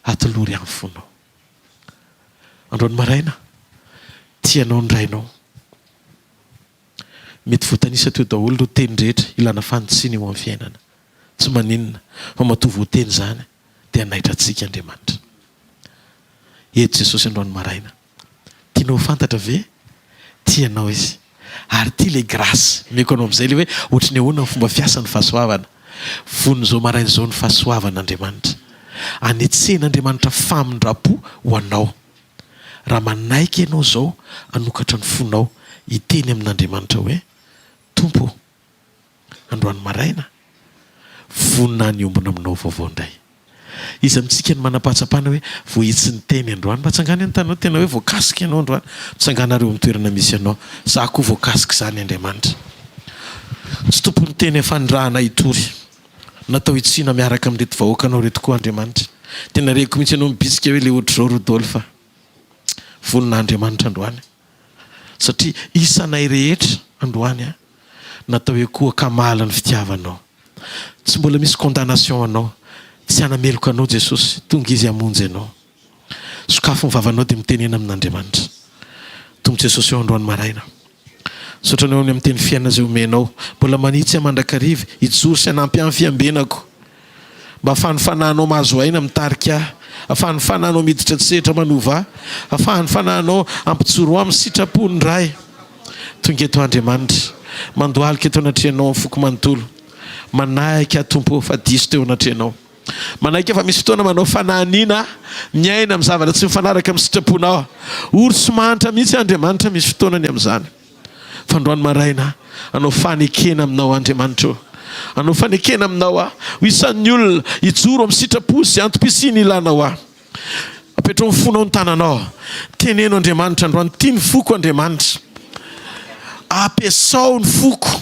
atolory ahy ny fonao. Androany maraina, tia anao ny Rainao. Mety voatanisa teo daholo ireo teny rehetra ilana fanitsiana eo amin'ny fiainana. Tsy maninona fa matoa voateny izany dia hanaitra antsika Andriamanitra. Eto Jesosy androany maraina. Tianao ho fantatra ve? Tia anao Izy. Ary ity ilay grâce omeko anao amin'izay ilay hoe ohatry ny ahoana ny fomba fiasan'ny fahasoavana. Vonona izao maraina izao ny fahasoavan'Andriamanitra. Anetsehan'Andriamanitra famindram-po ho anao. Raha manaiky ianao izao hanokatra ny fonao hiteny amin'Andriamanitra hoe, Tompo ô, androany maraina, vonona aho ny hiombona aminao vaovao indray. Iza amintsika no manam-pahatsapana hoe voahitsy ny teny androany? Mba tsangano ny tananao, tena hoe voakasika ianao androany. Mitsangàna ary eo amin'ny toerana misy anao. Izaho koa voakasika izany Andriamanitra. Tsy tompon'ny teny fanirahana hitory. Natao hitsiana miaraka amin'ireto vahoakanao ireto koa Andriamanitra. Tena reko mihitsy ianao mibitsika hoe le ohatr'izao Rodolphe a. Vonona Andriamanitra androany. Satria isanay rehetra androany a, natao hikohaka hamaly ny fitiavanao. Tsy mbola misy condamnation anao. Tsy hanameloka anao Jesosy. Tonga Izy hamonjy anao. Sokafy ny vavanao dia mitenena amin'Andriamanitra. Tompo Jesosy eo androany maraina. Misaotra Anao ny amin'ny teny fiainana izay omenao. Mbola manitsy ahy mandrakariva, hijoro sy hanampy ahy ny fiambenako. Mba ahafahan'ny Fanahinao mahazo aina mitarika ahy, ahafahan'ny Fanahinao miditra an-tsehatra manova ahy, ahafahan'ny Fanahinao hampijoro ahy amin'ny sitrapon'ny Ray. Tonga eto aho Andriamanitra, mandohalika eto anatrehanao amin'ny foko manontolo. Manaiky aho Tompo ô fa diso teo anatrehanao. Manaiky aho fa misy fotoana manao fanahiniana aho, miaina amin'ny zavatra tsy mifanaraka amin'ny sitraponao aho. Ory sy mahantra mihitsy aho Andriamanitra misy fotoana ny amin'izany. Fa androany maraina hanao fanekena aminao Andriamanitra ô. Hanao fanekena aminao aho ho isan'ny olona hijoro amin'ny sitrapo sy antom-pisiana ilanao ahy. Apetraho ny fonao ny tananao. Teneno Andriamanitra androany, tia ny foko Andriamanitra. Ampiasao ny foko.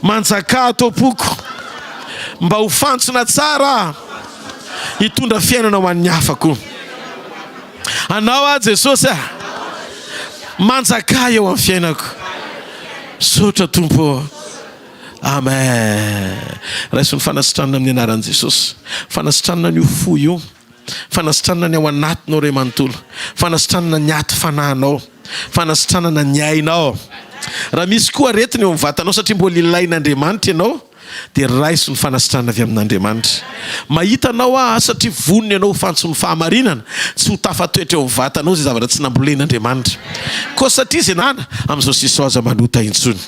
Manjakà ato am-poko. Mba ho fantsona tsara aho hitondra fiainana ho an'ny hafa koa. Anao aho Jesosy a! Manjakà eo amin'ny fiainako. Misaotra Tompo ô. Amen. Raiso ny fanasitranana amin'ny anaran'i Jesosy. Fanasitranana an'io fo io. Fanasitranana ny ao anatinao ray manontolo. Fanasitranana ny aty fanahinao. Fanasitranana ny ainao. Raha misy koa aretina eo amin'ny vatanao satria mbola ilain'Andriamanitra ianao, dia raiso ny fanasitranana avy amin'Andriamanitra. Mahita anao aho satria vonona ianao ho fantson'ny fahamarinana, tsy ho tafatoetra eo amin'ny vatanao izay zavatra tsy nambolen'Andriamanitra. Koa satria izay nana, amin'izao sisa izao aza manota intsony.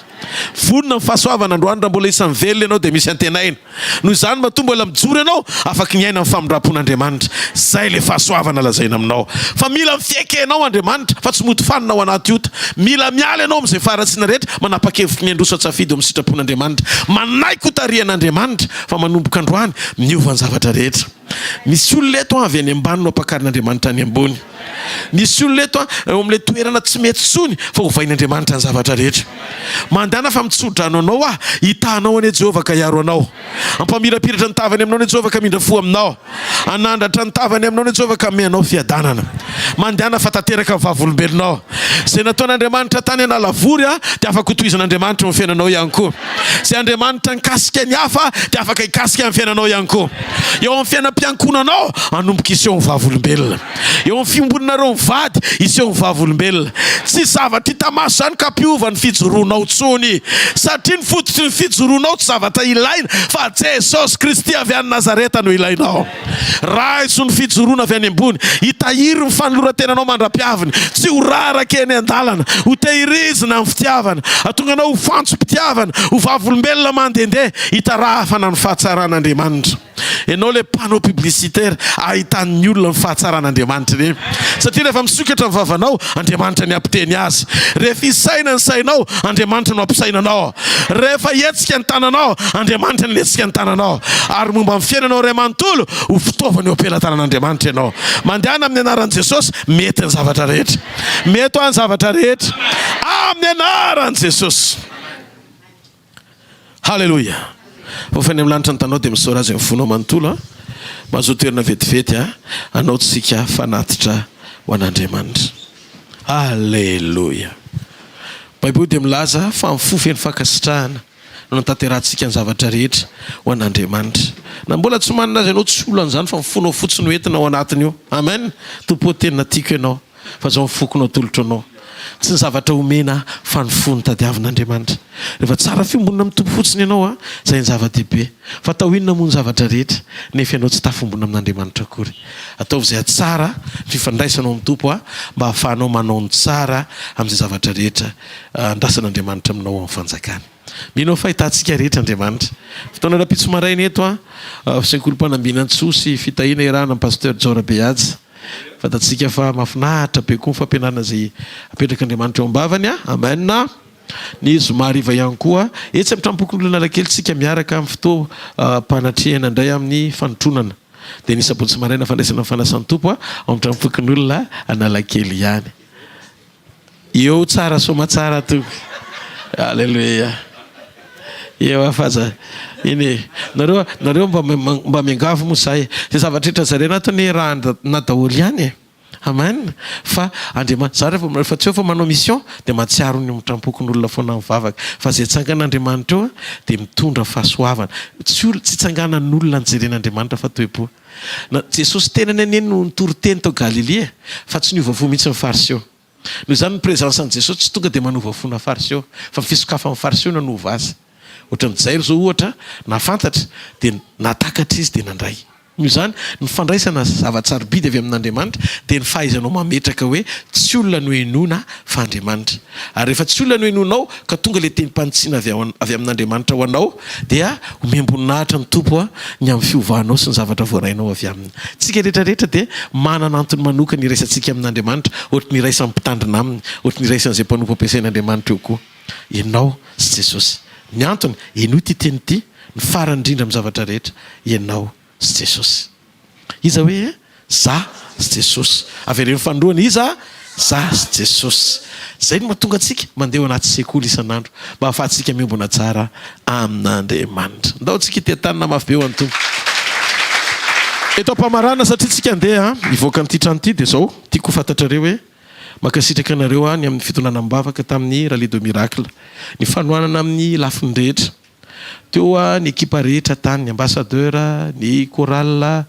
Vonona amin'ny fahasoavana androany, raha mbola isan'ny velona ianao dia misy antenaina. Noho izany matoa mbola mijoro ianao, afaky miaina amin'ny famindram-pon'Andriamanitra. Izay ilay fahasoavana lazaina aminao. Fa mila ny fiekenao Andriamanitra, fa tsy mody fanina ao anaty ota. Mila miala ianao amin'izay faharatsiana rehetra, manapa-kevitry ny handroso an-tsafidy eo amin'ny sitrapon'Andriamanitra. Manaiky hotarihan'Andriamanitra, fa manomboka androany, miova ny zavatra rehetra. Misy olona eto avy any ambany no ampakarin'Andriamanitra any ambony. Misy olona eto eo amin'ilay toerana tsy mety intsony fa ovain'Andriamanitra ny zavatra rehetra. Mandehana fa mitso-drano anao aho, hitaha anao anie Jehovah ka hiaro anao. Hampamirapiratra ny tavany aminao anie Jehovah ka hamindra fo aminao. Hanandratra ny tavany aminao anie Jehovah ka hanome anao fiadanana. Mandehana fa tanteraka ny vavolombelonao. Izay nataon'Andriamanitra tany Analavory dia afaka hotohizan'Andriamanitra eo amin'ny fiainanao ihany koa. Izay Andriamanitra nikasika ny hafa dia afaka hikasika ny fiainanao ihany koa. Eo amin'ny fiainam-piankohonanao, hanomboka hiseho ny vavolombelona. Eo amin'ny fiombonanareo mivady, hiseho ny vavolombelona. Tsy zavatra hita maso izany ka hampiova ny fijoroanao intsony. Satria ny fototry ny fijoroanao tsy zavatra ilaina fa Jesosy Kristy avy any Nazareta no ilainao. Raiso ny fijoroana avy any ambony, hitahiry ny fanoloran-tenanao mandra-piaviny, tsy ho raraka eny an-dalana, ho tehirizina amin'ny fitiavana, hahatonga anao ho fantsom-pitiavana, ho vavolombelona mandehandeha, hitarafana ny fahatsaran'Andriamanitra. Ianao ilay panneau publicitaire ahitan'ny olona ny fahatsaran'Andriamanitra ireny. Satria rehefa misokatra ny vavanao, Andriamanitra ny hampiteny azy. Rehefa hisaina ny sainao, Andriamanitra no hampisaina anao. Rehefa hihetsika ny tananao, Andriamanitra no hihetsika ny tananao. Ary momba ny fiainanao iray manontolo, ho fitaovana eo am-pelatanan'Andriamanitra ianao. Mandehana amin'ny anaran'i Jesosy, mety ny zavatra rehetra. Mety ho ahy ny zavatra rehetra. Amin'ny anaran'i Jesosy. Haleloia! Rehefa any amin'ny lanitra ny tanao dia misaora Azy amin'ny fonao manontolo an! Mahazoa toerana vetivety an! Hanao tsika fanatitra ho an'Andriamanitra. Aleloia! Baiboly dia milaza fa amin'ny fo feno fankasitrahana no anatanterahantsika ny zavatra rehetra ho an'Andriamanitra. Na mbola tsy manana azy ianao tsy olana izany fa ny fonao fotsiny no entina ao anatiny io. Amen! Tompo ô tena tiako ianao. Fa izao ny foko no atolotro anao. Tsy ny zavatra omena fa ny fo no tadiavin'Andriamanitra. Rehefa tsara fiombonana amin'ny Tompo fotsiny ianao an, izay ny zava-dehibe. Fa atao inona moa ny zavatra rehetra nefa ianao tsy tafombona amin'Andriamanitra akory. Ataovy izay hahatsara ny fifandraisanao amin'ny Tompo an, mba hahafahanao manao ny tsara amin'izay zavatra rehetra andrasan'Andriamanitra aminao ao amin'ny fanjakany. Mino aho fa hitantsika rehetra Andriamanitra. Fotoana rahampitso maraina eto an, Sekolim-panambinantsoa sy fitahiana iarahana amin'i Pasteur Jao Rabehaja. Fantatsika fa mahafinaritra be koa ny fampianarana izay apetrak'Andriamanitra eo am-bavany a! Amen! Ny zoma hariva ihany koa, etsy amin'ny tranompokonolona Analakely tsika miaraka amin'ny fotoam-panatrehana indray amin'ny fanotronana. Dia ny sabotsy maraina fandraisana ny fanasan'ny Tompo ao amin'ny tranompokonolona Analakely ihany. Eo tsara soamatsara tompoko. Aleloia. Eo afaza. Eny e. Nareo nareo mba mba miangavy moa zay. Zay zavatra rehetra zareo ato anie raha na daholo ihany e. Amen. Fa Andriamanitra za rehefa rehefa tsy eo fa manao mission dia mahatsiaro ny mitrampokon'olona foana mivavaka. Fa zay tsangan'Andriamanitra eo dia mitondra fahasoavana. Tsy ol tsy tsanganan'olona ny jeren'Andriamanitra fa toe-po. Na Jesosy tenany anie no nitory teny tao Galilia e, fa tsy niova fo mihitsy ny Fariseo. Noho izany ny présence an'i Jesosy tsy tonga dia manova fona fariseo, fa ny fisokafan'ny fariseo no nanova azy. Ohatran'i Jairo izao ohatra, nahafantatra, dia nahatakatra izy dia nandray. Noho izany, ny fandraisana zava-tsarobidy avy amin'Andriamanitra dia ny fahaizanao mametraka hoe tsy olona no henoina fa Andriamanitra. Ary rehefa tsy olona no henoinao ka tonga ilay tenim-panitsiana avy avy amin'Andriamanitra ho anao dia omem-boninahitra ny Tompo ny amin'ny fiovanao sy ny zavatra voarainao avy Aminy. Tsika rehetra rehetra dia manana antony manokana iraisantsika amin'Andriamanitra ohatry ny iraisan'ny mpitandrina Aminy, ohatry ny iraisan'izay mpanompo ampiasain'Andriamanitra eo koa. Ianao sy Jesosy. Ny antony, henoy ity teny ity, ny farany indrindra amin'ny zavatra rehetra, ianao sy Jesosy. Iza hoe e? Za sy Jesosy. Avereno fanindroany, iza? Za sy Jesosy. Izay no mahatonga antsika mandeha ao anaty sekoly isan'andro, mba hahafahantsika miombona tsara amin'Andriamanitra. Ndao tsika hiteha-tanana mafy be ho an'ny Tompo. Eto am-pamarana, satria tsika andeha hivoaka an'ity trano ity, dia izao, tiako ho fantatrareo hoe, Mankasitraka anareo aho ny amin'ny fitondrana am-bavaka tamin'ny Rallye de Miracle. Ny fanohanana amin'ny lafiny rehetra. Teo ny ekipa rehetra tany, ny ambassadeur, ny chorale,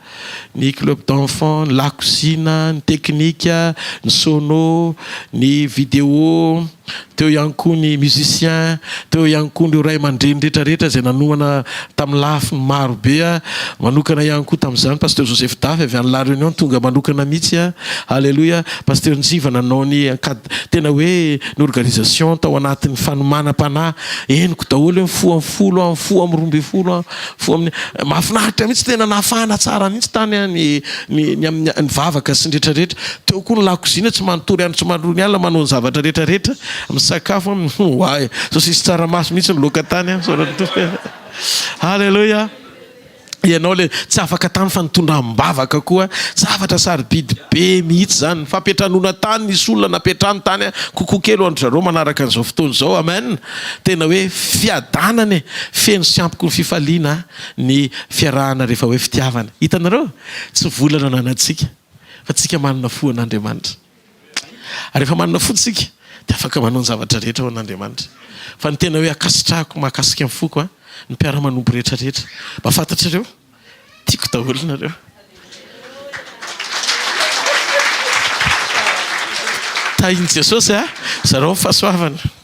ny club d'enfants, ny lakozina, ny teknika, ny sono, ny vidéo, teo ihany koa ny musicien, teo ihany koa ireo ray aman-dreny rehetra rehetra izay nanomana tamin'ny lafiny maro be. Manokana ihany koa tamin'izany Pasteur Joseph Dafy avy any La Réunion tonga manokana mihitsy. Alléluia. Pasteur Njiva nanao ny encad tena hoe ny organisation tao anatin'ny fanomanam-panahy. Henoko daholo hoe mifoha amin'ny folo aho, mifoha amin'ny 12 aho, mifoha amin'ny mahafinaritra mihitsy tena nahafahana tsara mihitsy tany ny ny ny amin'ny ny vavaka sy ny rehetra rehetra. Teo koa ny lakozina tsy manotory andro tsy manoro ny alina manao ny zavatra rehetra rehetra, misakafo oay saosisy tsaramaso mihitsy ny laoka tany an, misaotra ny Tompo. Alléluia. Ianao le tsy afaka tany fa nitondra am-bavaka koa, zavatra sarobidy be mihitsy zany, ny fampiantranoana tany, nisy olona nampiantrano tany an, coucou kely ho an-dry zareo manaraka an'izao fotoana izao, amen, tena hoe fiadanana e, feno sy ampiko ny fifaliana ny fiarahana rehefa hoe fitiavana, hitanareo? Tsy vola no ananantsika fa tsika manana fo an'Andriamanitra. Ary rehefa manana fo tsika dia afaka manao ny zavatra rehetra ho an'Andriamanitra. Fa ny tena hoe ankasitrahako mahakasika ny foko an, ny mpiara-manompo rehetra rehetra. Mba fantatrareo? Tiako daholo nareo. Tahin'i Jesosy a! Zarao ny fahasoavana.